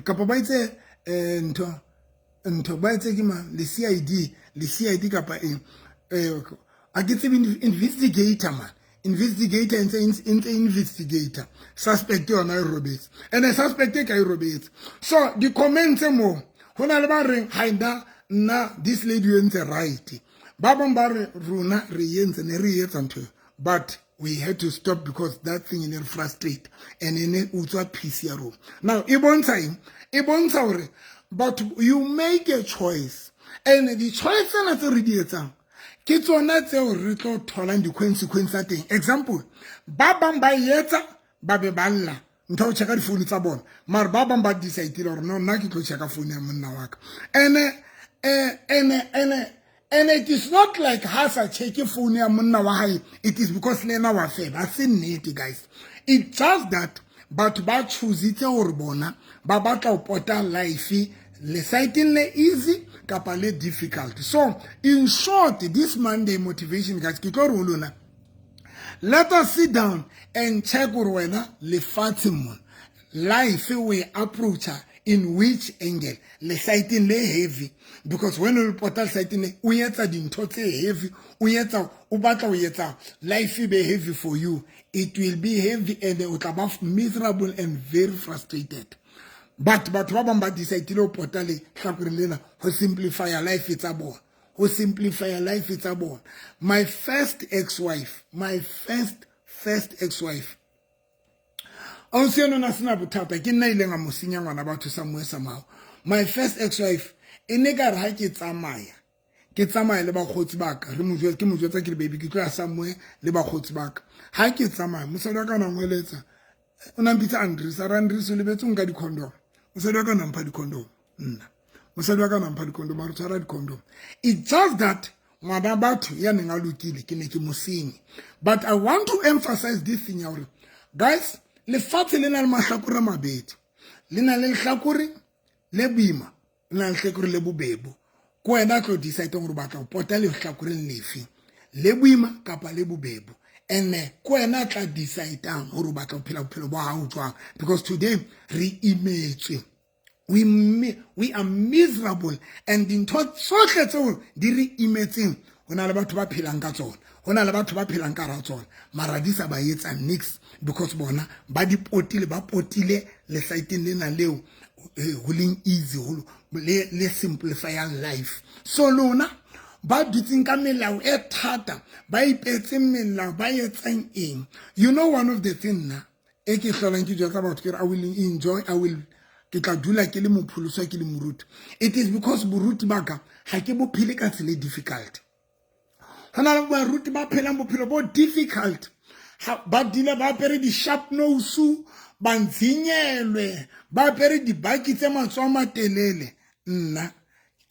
Kapa ba itse ntho ba itse ke mang, le CID, le CID kapa eng, a ke tsebe. Investigator man, investigator ntse investigator, suspect yona e robetse, and suspect e ka e robetse. So di-comments mo ho na le ba reng ha nna nna this lady o entse right. Ba bang ba re rona re entse, ne re etsa ntho, but we had to stop because that thing e ne re frustrate and e ne utswa peace ya rona. Now e bontsha eng? E bontsha hore but you make a choice, and the choice tsena tse re di etsang Ke tsona tseo re tlo tholang di-consequence tsa teng. Example, ba bang ba etsa, ba be ba lla ntho ya ho checka difounu tsa bona, mare ba bang ba decidile gore no, nna ke tlo checka founu ya monna wa ka. Ene it is not like ha sa checke phone ya monna wa hae, it is because le ena wa feba. Se nnete, guys. It's just that batho ba choositse gore bona ba batla ho pota life le side-eng le easy kapa le difficult. So in short, this Monday motivation, guys, ke tlo re ho lona, let us sit down and check gore wena lefatsheng mona, life we approacha in which angle, le side-eng le heavy, because when o pota le side-eng le, o etsa dintho tse heavy, o etsa, o batla ho etsa life be heavy for you, it will be heavy and o tla ba miserable and very frustrated. But batho ba bang ba decidile ho pota le hlakoreng lena ho simplify life tsa bona, ho simplify life tsa bona. My first ex-wife, my first ex-wife, ausi eno na sena bothata, ke nna ileng a mo senya ngwana batho somewhere somehow. My first ex-wife e ne ka re ha ke tsamaya, ke tsamaya le bakgotsi ba ka, re mo jwetsa, ke mo jwetsa ke re, "Baby, ke tlo ya somewhere le bakgotsi ba ka." Ha ke tsamaya, mosadi wa ka o na ngweletsa, o na mpitsa Andres, a re, "Andres, o lebetse o nka di-condom." Mosadi wa ka o na mpha di-condom, nna mosadi wa ka o na mpha di-condom, a re, "Tshwara di-condom." It's just that ngwana batho ya neng a lokile, ke ne ke mo senye. But I want to emphasize this thing ya gore, guys, lefatshe le na le mahlakore a mabedi. Le na le lehlakore le boima, le na le lehlakore le bobebo. Ke wena tlo decide gore o batla ho pota lehlakoreng lefe, le boima kapa le bobebo. And ke wena tla decidang gore o batla ho phela bophelo ba hao jwang, because today re imetswe, we are miserable, and dintho tsohle tseo di re imetseng, ho na le batho ba phelang ka tsona, ho na le batho ba phelang ka hara tsona, mara di sa ba etsa nix, because bona ba di potile, ba potile le side-eng lena leo ho leng easy, ho le simplifyang life. So lona ba dutseng ka melao e thata, ba ipetseng melao, ba etsang eng, you know, one of the thing nna e ke hlolang ke jwetsa batho ke re, I will enjoy, I will, ke tla dula ke le mopholoswa, ke le moruti. It is because boruti ba ka ga ke bophele ka tsela e difficult. Go na le baruti ba phelang bophelo bo difficult, ba dile ba apere di-sharp nose, ba ntshinyelwe, ba apere dibaki tse matsoho a matelele. Nna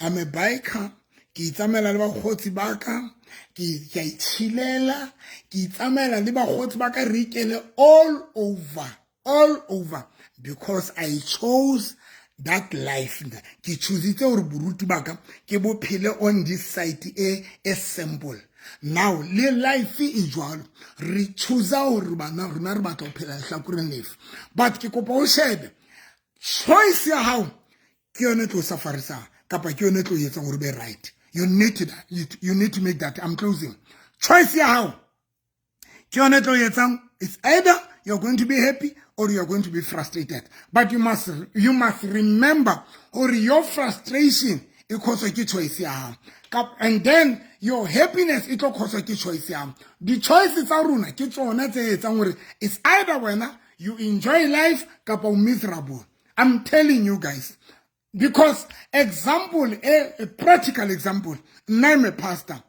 I'm a biker, ke itsamaela le bakgotsi ba ka, ke a itšhilela, ke itsamaela le bakgotsi ba ka, re ikele all over, all over, because I chose that life. Ke choositse gore boruti ba ka ke bophele on this side e simple. Now le life e jwalo, re choosa gore bana rona re batla ho phela lehlakoreng lefe. But ke kopa o shebe choice ya hao, ke yone e tlo safarisang kapa ke yone e tlo etsang gore be right. You need to make that. I'm closing. Choice ya hao ke yone e tlo etsang, it's either you're going to be happy or you're going to be frustrated. But you must remember or your frustration e causwa ke choice ya hao, and then your happiness e tlo causwa ke choice ya hao. Di-choice tsa rona ke tsona tse etsang gore it's either wena you enjoy life kapa o miserable. I'm telling you guys, because example, a practical example, nna I'm a pastor.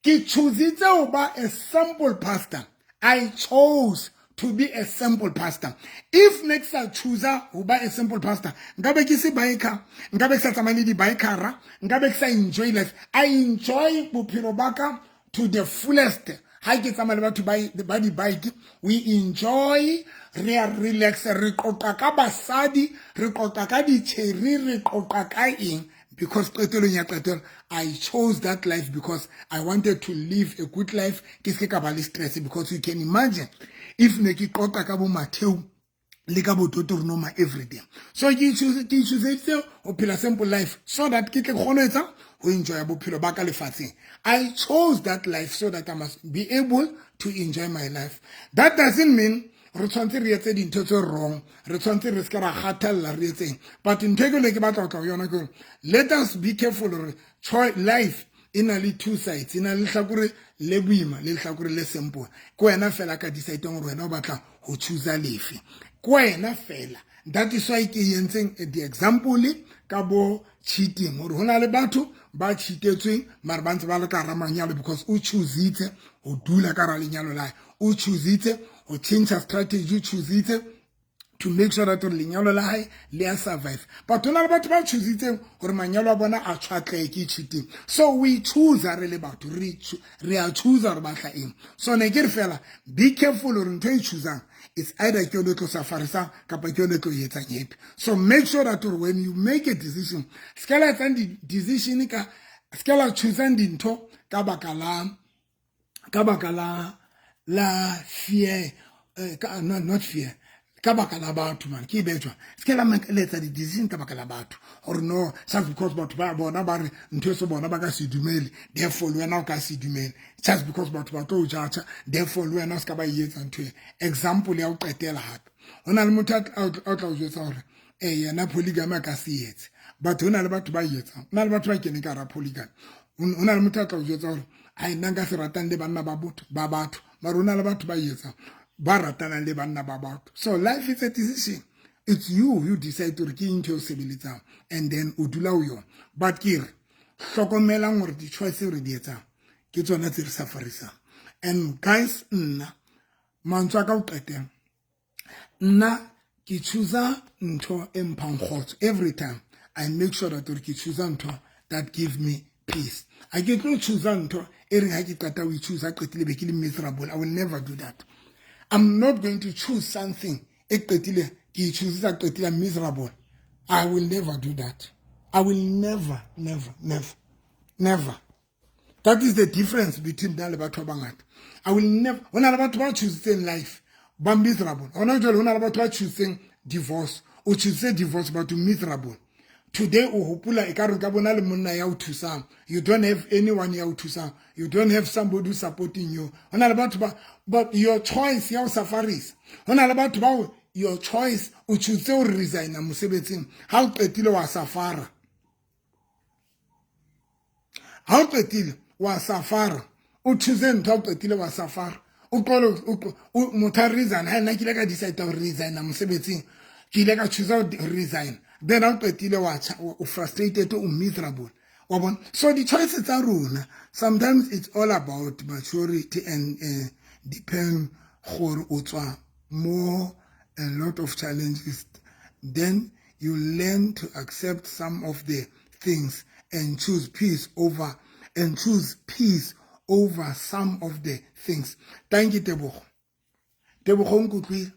Ke choositse ho ba a simple pastor. I chose to be a simple pastor. If ne ke sa choosa ho ba a simple pastor, nkabe ke se biker, nkabe ke sa tsamaye le di-bikera, nkabe ke sa enjoy life. I enjoy bophelo ba ka to the fullest. Ha ke tsamaya le batho ba di-bike, we enjoy, re a relax, re qoqa ka basadi, re qoqa ka di-cherry, re qoqa ka eng, because qetelong ya qetelo I chose that life because I wanted to live a good life, ke se ka ba le stress. Because you can imagine if ne ke qoqa ka bo Matthew le ka bo Deuteronomy everyday. So ke choositse ho phela simple life so that ke tle kgone ho etsa ho enjoya bophelo ba ka lefatsheng. I chose that life so that I must be able to enjoy my life. That doesn't mean re tshwanetse re etse dintho tse wrong, re tshwanetse re se ke ra kgathalla, re etseng. But ntho e ke le ke batla ho tla ho yona ke hore let us be careful hore life e na le two sides, e na le lehlakore le boima le lehlakore le simple. Ke wena fela ka decideng gore wena o batla ho choosa lefe, ke wena fela. That is why ke entseng the example ka bo cheating, hore ho na le batho ba cheatetsweng mare ba ntse ba le ka hara manyalo because o choositse ho dula ka hara lenyalo la hae, o choositse ho change strategy, o choositse to make sure that lenyalo la hae le a survive. But ho na le batho ba choositseng hore manyalo a bona a tshwatlehe ke cheating. So we choose re le batho, re a choose re batla eng. So ne ke re fela, be careful hore ntho e choosang, it's either ke yone e tlo safarisang kapa ke yone e tlo etsang happy. So make sure that when you make a decision, se ka la etsang di-decision ka se ka la choosang dintho ka baka la fear, ka, no, not fear, ka baka la batho man. Ke e bejwa, se ke la letsa di-decision ka baka la batho, gore no, just because batho ba bona ba re ntho e se bona ba ka se dumele, therefore le wena o ka se dumele. Just because batho ba tlo o judge, therefore le wena o se ka ba e etsa ntho e. Example ya ho qetela hape, ho na le motho a tla o jwetsa hore e yena polygamy a ka se etse, but ho na le batho ba e etsang, ho na le batho ba keneng ka hara polygamy. Ho na le motho a tla o jwetsa hore ai, nna nka se ratang le banna ba botho ba batho, mara ho na le batho ba e etsang, ba ratanang le banna ba batho. So life is a decision. It's you, you decide hore ke ntho e o sebeletsang and then o dula ho yona. But ke re hlokomelang hore di-choice tseo re di etsang ke tsona tse re safarisang. And guys, nna mantswe a ka ho qetela, nna ke choose ntho e mphang kgotso. Every time I make sure that gore ke choose ntho that give me peace. A ke tlo choose ntho e reng ha ke qeta ho choose, qetile be ke le miserable. I will never do that. I'm not going to choose something e qetile ke choose qetile miserable. I will never do that. I will never, never, never, never. That is the difference between nna le batho ba bangata. I will never. Ho na le batho ba choositseng life ba miserable hona jwale. Ho na le batho ba choositseng divorce. O choositse divorce but miserable today. O hopola e ka re ka bona le monna ya o thusang. You don't have anyone ya o thusang. You don't have somebody supporting you. Ho na le batho ba, but your choice ya o safarisa. Ho na le batho ba, your choice, o choose o resigna mosebetsing, ha o qetile wa safara. Ha o qetile wa safara, o choose ntho, ha o qetile wa safara. O qole motho a resign, ha nna ke ile ka decide ho resigna mosebetsing, ke ile ka choose ho resign, then ha o qetile wa o frustrated, o miserable, wa bona. So di-choice tsa rona, sometimes it's all about maturity and depend gore o tswa mo a lot of challenges, then you learn to accept some of the things and choose peace over some of the things. Thank you, Tebogo. Tebogo nkutlwile.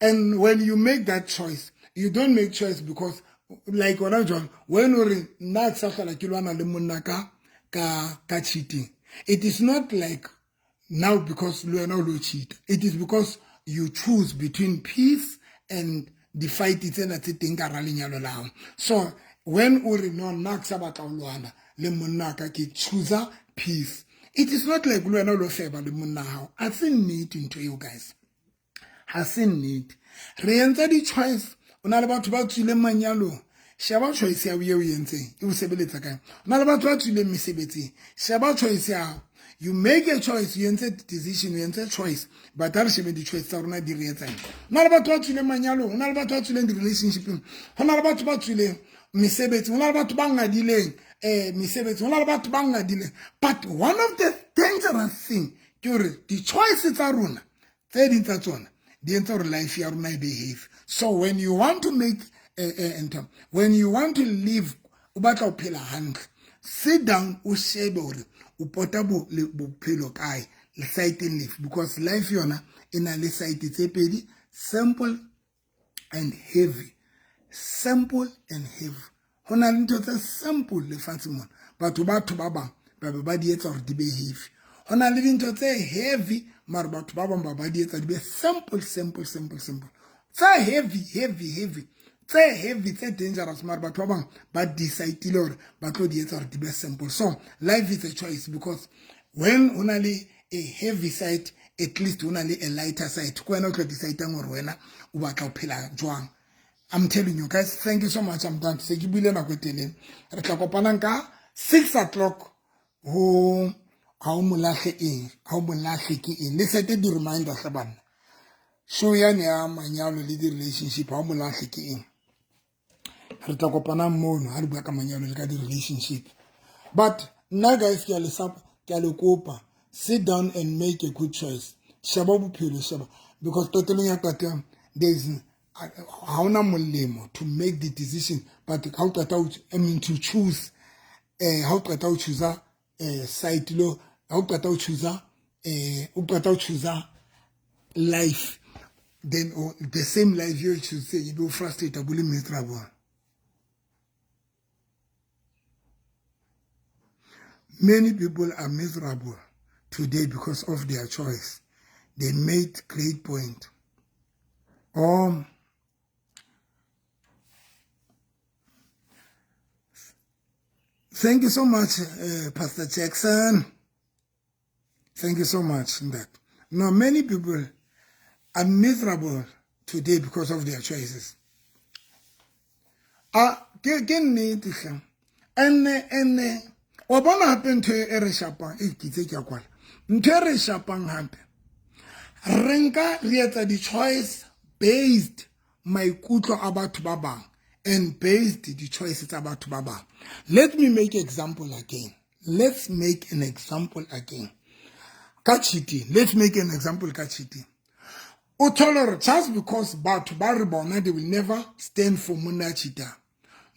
And when you make that choice, you don't make choice because, like wona John, when o re nna ke sa hlola ke lwana le monna ka cheating, it is not like now because le wena o lo cheat. It is because you choose between peace and the fight tsena tse teng ka ra lenyalo la hao. So when o re no, nna ke sa batla ho lwana le monna ka, ke choose peace, it is not like le wena o lo feba le monna hao. A se nnete ntho eo, guys, ha se nnete. Re entse di-choice. O na le batho ba tswileng manyalong, sheba choice ya eo entseng e o sebeletsa kae. O na le batho ba tswileng mesebetsing, sheba choice ya hao. You make a choice, you entse decision, you entse choice, but ha re shebe di-choice tsa rona di re etsang. Ho na le batho ba tswileng manyalong, ho na le batho ba tswileng di-relationshipeng, ho na le batho ba tswileng mesebetsing, ho na le batho ba ngadileng mesebetsi, ho na le batho ba ngadileng. But one of the dangerous thing ke hore di-choice tsa rona, tse ding tsa tsona di entse hore life ya rona e be heavy. So when you want to make when you want to live, o batla ho phela hantle, sit down, o shebe hore o pota bophelo kae, le side lefe, because life yona e na le side tse pedi, simple and heavy, simple and heavy. Ho na le ntho tse simple lefatsheng mona, batho ba bang ba be ba di etsa hore di be heavy. Ho na le dintho tse heavy, mare batho ba bang ba di etsa di be simple, simple, simple, simple. Tse heavy, heavy, heavy, tse heavy, tse dangerous, mare batho ba bang ba decide hore ba tlo di etsa hore di be simple. So life is a choice, because when ho na le a heavy side, at least ho na le a lighter side. Ke wena o tlo decidang hore wena o batla ho phela jwang. I'm telling you guys, thank you so much. I'm done, se ke buile nako e telele. Re tla kopanang ka 6 o'clock ho Ha o Molahle. Eng ha o molahle ke eng? Le sete di-reminder hle banna. Show yane ya manyalo le di-relationship, ha o mo lahle ke eng? Re tla kopanang mono ha re bua ka manyalo le ka di-relationship. But nna guys, ke a le sapa, ke a le kopa, sit down and make a good choice. Sheba bophelo, sheba, because qetellong ya qetelo there is ha hona molemo to make the decision, but ha o qeta, I mean, to choose, ha o qeta ho choose side lo, ha o qeta ho choose, o qeta ho choose life, then, oh, the same life you choose, you be frustrated, be miserable. Many people are miserable today because of their choice. They made great point. Thank you so much, Pastor Jackson. Thank you so much. That now many people are miserable today because of their choices. Ah, ke nnete hle. Ene wa bona hape ntho e re shapang e kitse ke a kwala. Ntho e re shapang hape, re nka re etsa di-choice based maikutlo a batho ba bang and based di-choice tsa batho ba bang. Let me make example again. Let's make an example again. Ka cheating. Let's make an example ka cheating. O thole hore just because batho ba re bona they will never stand for monna cheater.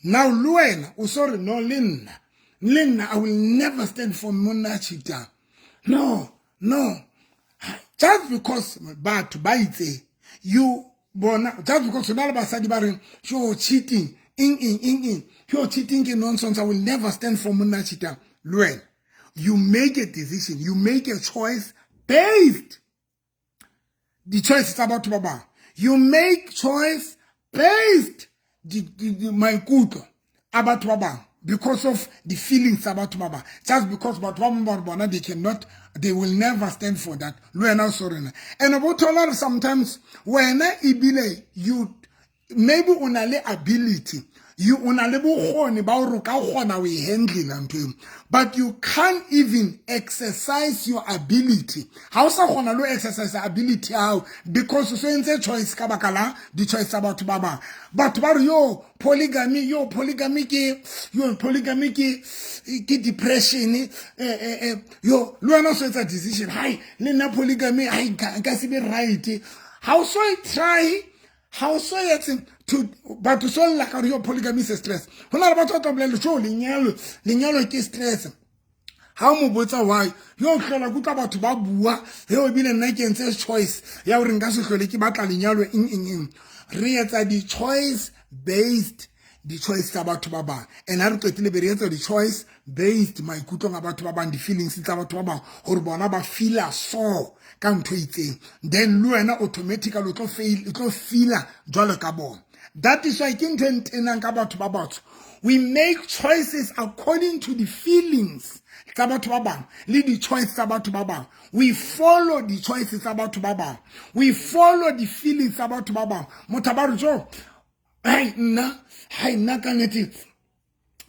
Now le wena o so re no, le nna, le nna I will never stand for monna cheater. No, no. Just because batho ba itse you bona, just because hona le basadi ba reng sure cheating eng eng eng eng, sure cheating ke nonsense, I will never stand for monna cheater. Le wena you make a decision, you make a choice based di-choice tsa batho ba bang. You make choice based maikutlo a batho ba bang because of the feelings tsa batho ba bang. Just because batho ba bang ba re bona they cannot, they will never stand for that. Le wena o so rena. And bo thola hore sometimes wena ebile you maybe o na le ability, you o na le bokgoni ba hore o ka kgona ho e handle ntho eo, but you can't even exercise your ability. Ha o sa kgona le ho exercise ability ya hao because o so entse choice ka baka la di-choice tsa batho ba bang. Batho ba re yo polygamy, yo polygamy ke, yo polygamy ke depression, yo le wena o so etsa decision, hai le nna polygamy hai nka se be right. Ha o so e try, ha o so etse to batho so lla ka gore yo polygamy is a stress. Ho na le batho ba tla bolela jo lenyalo, lenyalo ke stress. Ha o mo botsa why, yo hlola ke utlwa batho ba bua, eo ebile nna ke entse choice ya hore nka se hlole ke batla lenyalo eng eng eng. Re etsa di-choice based di-choice tsa batho ba bang, and ha re qetile be re etsa di-choice based maikutlong a batho ba bang, di-feelings tsa batho ba bang, hore bona ba feela so ka ntho e itseng, then le wena automatically o tlo fail, o tlo feela jwalo ka bona. That is why ke ntho e ntenang ka batho ba batsho. We make choices according to the feelings tsa batho ba bang le di-choice tsa batho ba bang. We follow di-choices tsa batho ba bang, we follow the feelings tsa batho ba bang. Motho ba re jo hai nna, hai nna ka nnete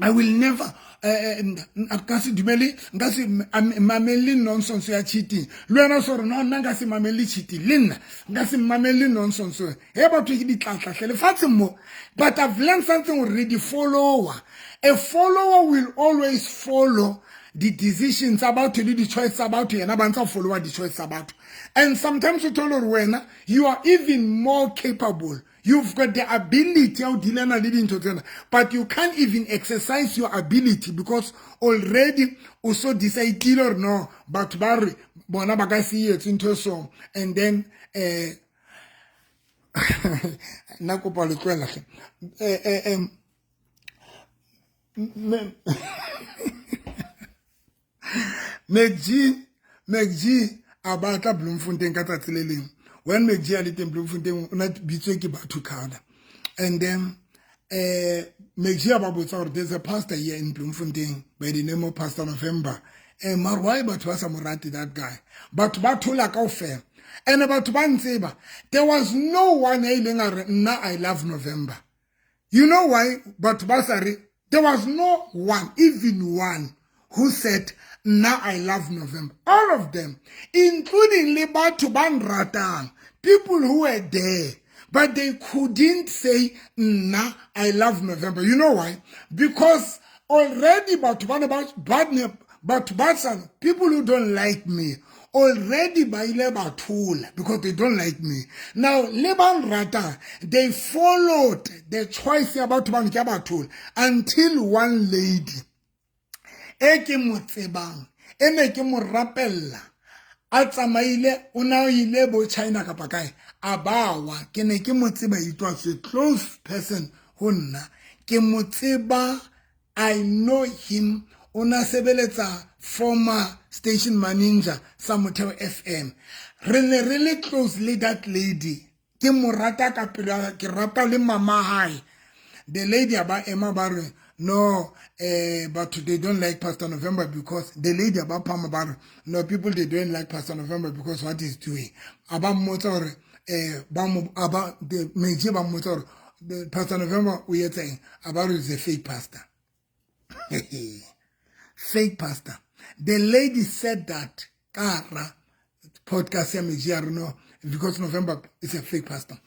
I will never nka se dumele, nka se mamelle nonsense ya cheating. Le wena o so re no, nna nka se mamelle cheating, le nna nka se mamelle nonsense. He batho ke ditlatla hle lefatsheng mo. But I've learned something hore di-follower, a follower will always follow the decisions tsa batho le di-choice tsa batho, yena ba ntsa follower di-choice tsa batho. And sometimes o thole hore wena you are even more capable, you've got the ability ya ho dealana le dintho tsena, but you can't even exercise your ability because already o so decidile hore no, batho ba re bona ba ka se etse ntho e so. And then nna kopa le tlohela hle. McG a batla Bloemfontein ka tsatsi le leng. When McG a le teng Bloemfontein, o na bitswe ke batho khada. And then McG a ba botsa hore there's a pastor here in Bloemfontein by the name of Pastor November. Mara why batho ba sa mo rate that guy? Batho ba thola kaofela. And batho ba ntseba, there was no one ya ileng a re nna I love November. You know why batho ba sa re? There was no one, even one, who said nna I love November. All of them, including le batho ba nratang, people who were there, but they couldn't say, "Nna, I love November." You know why? Because already batho ba ne ba batho ba sa people who don't like me already ba ile ba thola because they don't like me. Now le ba nratang, they followed the choice ya batho ba nke ba thola until one lady e ke mo tsebang, e ne ke mo rapella, a tsamaile, o na ile bo China kapa kae, a bawa. Ke ne ke mo tseba, it was a close person ho nna, ke mo tseba, I know him. O na sebeletsa former station manager sa Motheo FM. Re ne re le close le that lady, ke mo rata ka pelo, ke rata le mama hae. The lady a ba ema ba re, "No, but they don't like Pastor November," because the lady ba phama ba re, "No, people, they don't like Pastor November because what he's doing." A ba mmotsa hore ba mo aba the meje, ba mmotsa hore Pastor November o etsa eng, a ba re is a fake pastor, fake pastor. The lady said that ka podcast ya meji ya no, because November is a fake pastor.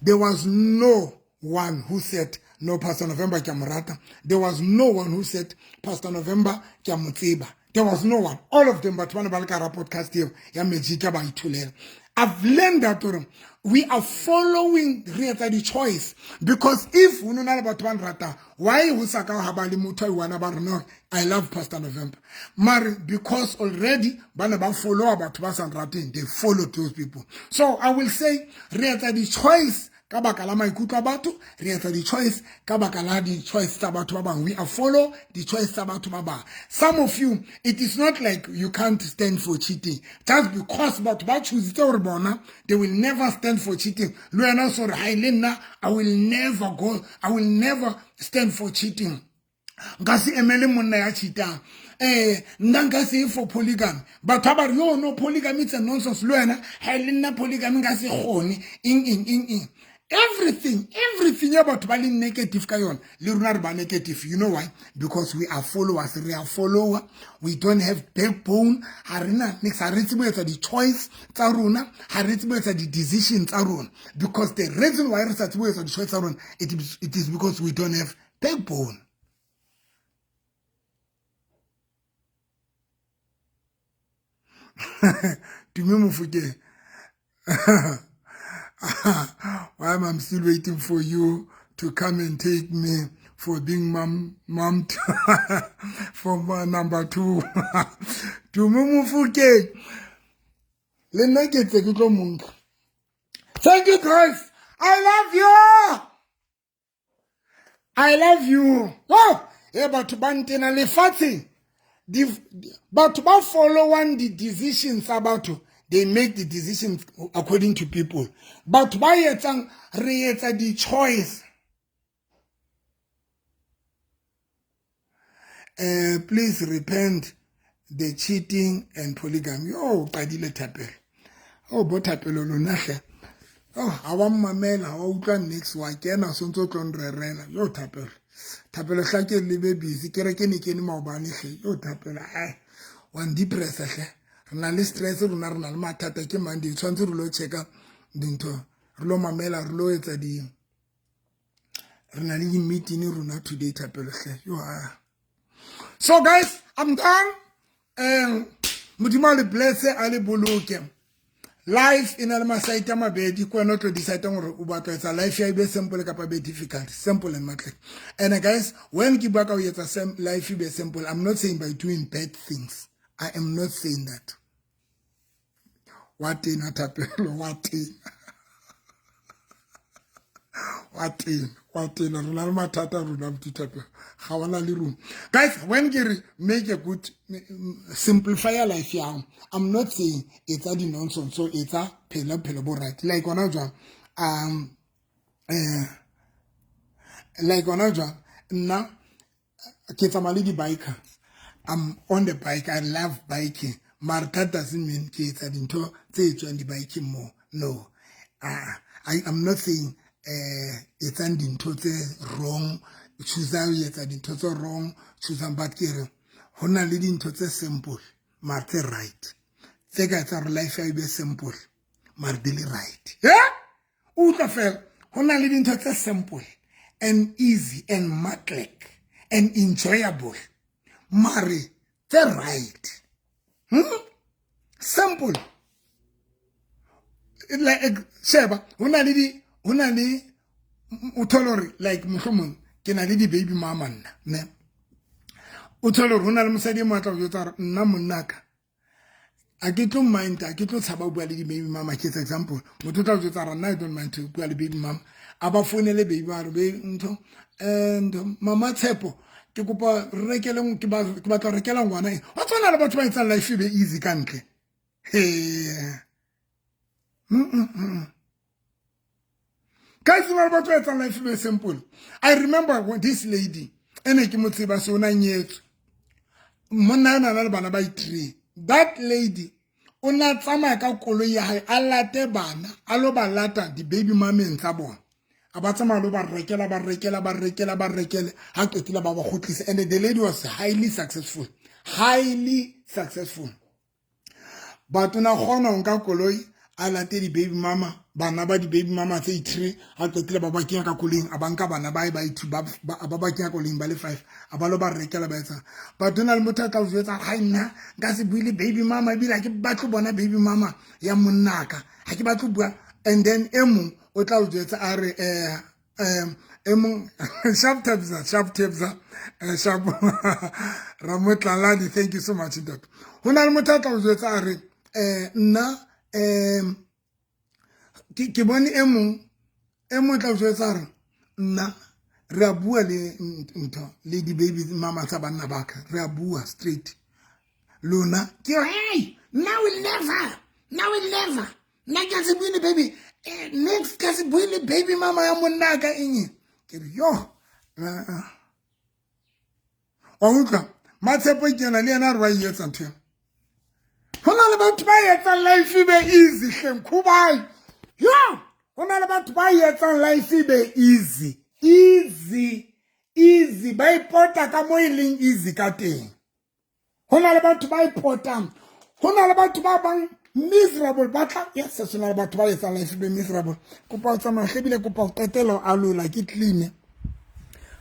There was no one who said, "No, Pastor November ke mo rata." There was no one who said, "Pastor November ke mo tseba." There was no one. All of them, batho ba ne ba le ka podcast eo ya meji ka ba itholela. I've learned that we are following, re etsa di-choice, because if ho na le batho ba nratang, why ho sa ka ha ba le motho a i-one ba re, "No, I love Pastor November"? Mare because already ba ne ba followa batho ba sa nrateng, they follow those people. So I will say re etsa di-choice ka baka la maikutlo a batho, re etsa di-choice ka baka la di-choice tsa batho ba bangwe. We are follow di-choice tsa batho ba bang. Some of you, it is not like you can't stand for cheating. Just because batho ba choositse gore bona they will never stand for cheating, le wena o re, "Hai, le nna I will never go, I will never stand for cheating. Nka se emele monna ya cheatang, nna nka se for polygamy." Batho ba ba re, "Yo, no, polygamy, it's a nonsense." Le wena, ha le nna polygamy nka se kgone, eng eng eng eng, everything, everything ya batho ba le negative ka yona, le rona re ba negative. You know why? Because we are followers, re are follower. We don't have backbone. Ha re na nix, ha re tsebe etsa di-choice tsa rona, ha re tsebe etsa di-decision tsa rona, because the reason why re sa tsebe etsa di-choice tsa rona, it is because we don't have backbone. Tumi Mofokeng, why I'm still waiting for you to come and take me for being mom for number 2. Tumi Mofokeng, le nna ke tse ke tlo monka. Thank you guys, I love you, I love you. Oh, e batho ba ntena lefatsheng, batho ba followang the decisions tsa batho, they make the decisions according to people. Batho ba etsang, re etsa di-choice. Please repent the cheating and polygamy. Oh, qadile thapelo. Oh, bo thapelo lona hle. Oh, ha wa mmamela, ha wa utlwa next wa kena so ntso tlo nrerela. Yo thapelo. Thapelo hla ke le be busy, ke re ke ne ke ne maobane hle. Yo thapelo, ai. Wa ndepressa hle. Re na le stress rona, re na le mathata, ke Monday, tshwanetse re lo checka dintho, re lo mamela, re lo etsa di, re na le di-meeting rona today, thapelo hle. Yo ah. So guys, I'm done. Modimo a le blesse, a le boloke. Life e na le masaite a mabedi, ke wena o tlo decide gore o batla etsa life ya e be simple kapa be difficult. Simple and matle. And guys, when ke bua ka ho etsa life e be simple, I'm not saying by doing bad things. I am not saying that. Wa tena thapelo, wa tena. Wa tena, wa tena, re na le mathata rona buti thapelo. Ga wana le room. Guys, when ke re make a good, simplify life ya, I'm not saying etsa di nonsense, so etsa phela phelo bo right. Like hona jwang, like hona jwang, nna ke tsamaya le di-biker. I'm on the bike, I love biking. Mara that doesn't mean ke etsa dintho tse etswang di-biking mo. No. I'm not saying etsang dintho tse wrong, choose ho etsa dintho tse wrong, choose, but ke re ho na le dintho tse simple mara tse right, tse ka etsang hore life ya e be simple Mare di le right. Yeah? Utlwa fela, ho na le dintho tse simple and easy and matlek and enjoyable. Mare tse right. Simple. Like sheba, ho na le di ho na le o thole hore like mohlomong ke na le di baby mama nna, ne. O thole hore ho na le mosadi e mong a tla o jwetsa hore nna monnaka a ke tlo mind, a ke tlo tshaba ho bua le di-baby mama. Ke etsa example, motho o tla o jwetsa hore nna I don't mind to bua le baby mama, a ba founele baby ba re baby ntho ntho mama Tshepo ke kopa re rekele, ke batla ho rekela ngwana eng. Wa tshwana le batho ba etsang life e be easy ka ntle. He. Guys, ba batho ba etsang life be simple. I remember when this lady ene ke mo tseba se o na nyetswe. Monna ena na le bana ba i3. That lady o na tsamaya ka koloi ya hae a late bana, a lo ba lata di baby mameng tsa bona. A ba tsamaya lo ba rekela, ba rekela, ba rekela, ba rekele, ha qetile ba ba kgutlisa. And the lady was highly successful. Highly successful. But o na kgona ho nka koloi a late di-baby mama, bana ba di-baby mama tse i3, ha qetile ba ba kenya ka koloing, a ba nka bana ba ba i2 ba ba kenya koloing ba le 5, a ba lo ba rekela ba etsang. But o na le motho a tla o jwetsa ha nna nka se bue le baby mama, ebile ha ke batle bona baby mama ya monnaka, ha ke batle bua. And then e mong o tla o jwetsa a re e mong sharp tabza, sharp tabza, sharp Ramotlalani, thank you so much ntate. Ho na le motho a tla o jwetsa a re nna ke bone e mong tla o jwetsa re nna re a bua le ntho le di baby mama tsa banna ba ka, re a bua straight. Lona ke hey, now we never, now we never, nna ke se bue le baby next ka se bue le baby mama ya monna ka eng. Ke re yo wa utlwa Matshepo ke yena le yena re wa e etsa ntho eo. Ho na le batho ba etsang life be easy hleng khubai. Yo, ho na le batho ba etsang life be easy, easy, easy, ba ipota ka mo e leng easy ka teng. Ho na le batho ba ipotang, ho na le batho ba bang miserable ba tla yes, ho na le batho ba etsang life be miserable. Kopa ho tsamaya hlebile, kopa ho qetela a lola ke clean.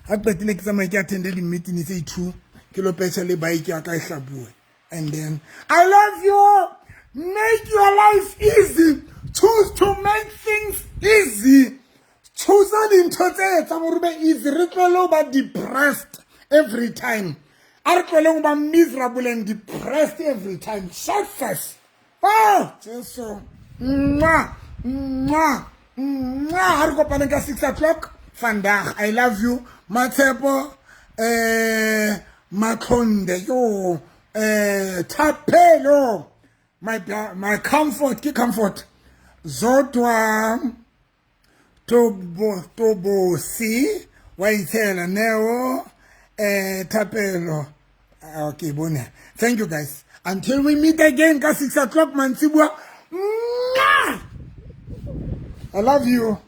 Ha qetile ke tsamaya ke attende di-meeting tse 2, ke lo petjha le bike ya ka e hlabuwe. And then I love you. Make your life easy. Choose to make things easy. Choose dintho tse etsang hore be easy. Re tlohele ho ba depressed every time. A re tlohele ho ba miserable and depressed every time. Success. Oh, Jesu. Mwah, mwah, mwah. Ha re kopane ka 6 o'clock. Vandag. I love you. Matshepo, Matlhonde, yo. Thapelo, my comfort, ke comfort. Zodwa Tobosi, wa itshela Neo, Thapelo. Okay, bone. Thank you guys. Until we meet again ka 6 o'clock mantsibua. I love you.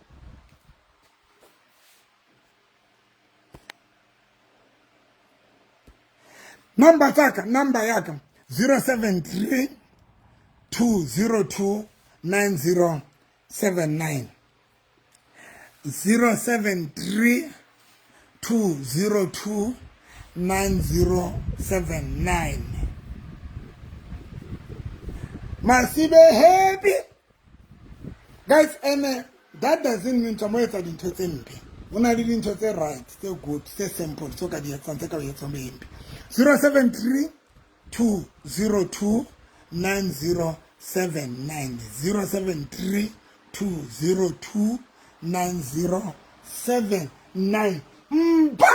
Number tsaka, number yaka 073 202 9079. 073 202 9079. Masibe happy. Guys, and that doesn't mean tsamo etsa dintho tse mpe. Ho na le dintho tse right, tse good, tse simple, tse ka di etsang, tse ka o etsang be mpe. 073 202 9079. 073 202 9079. Bye.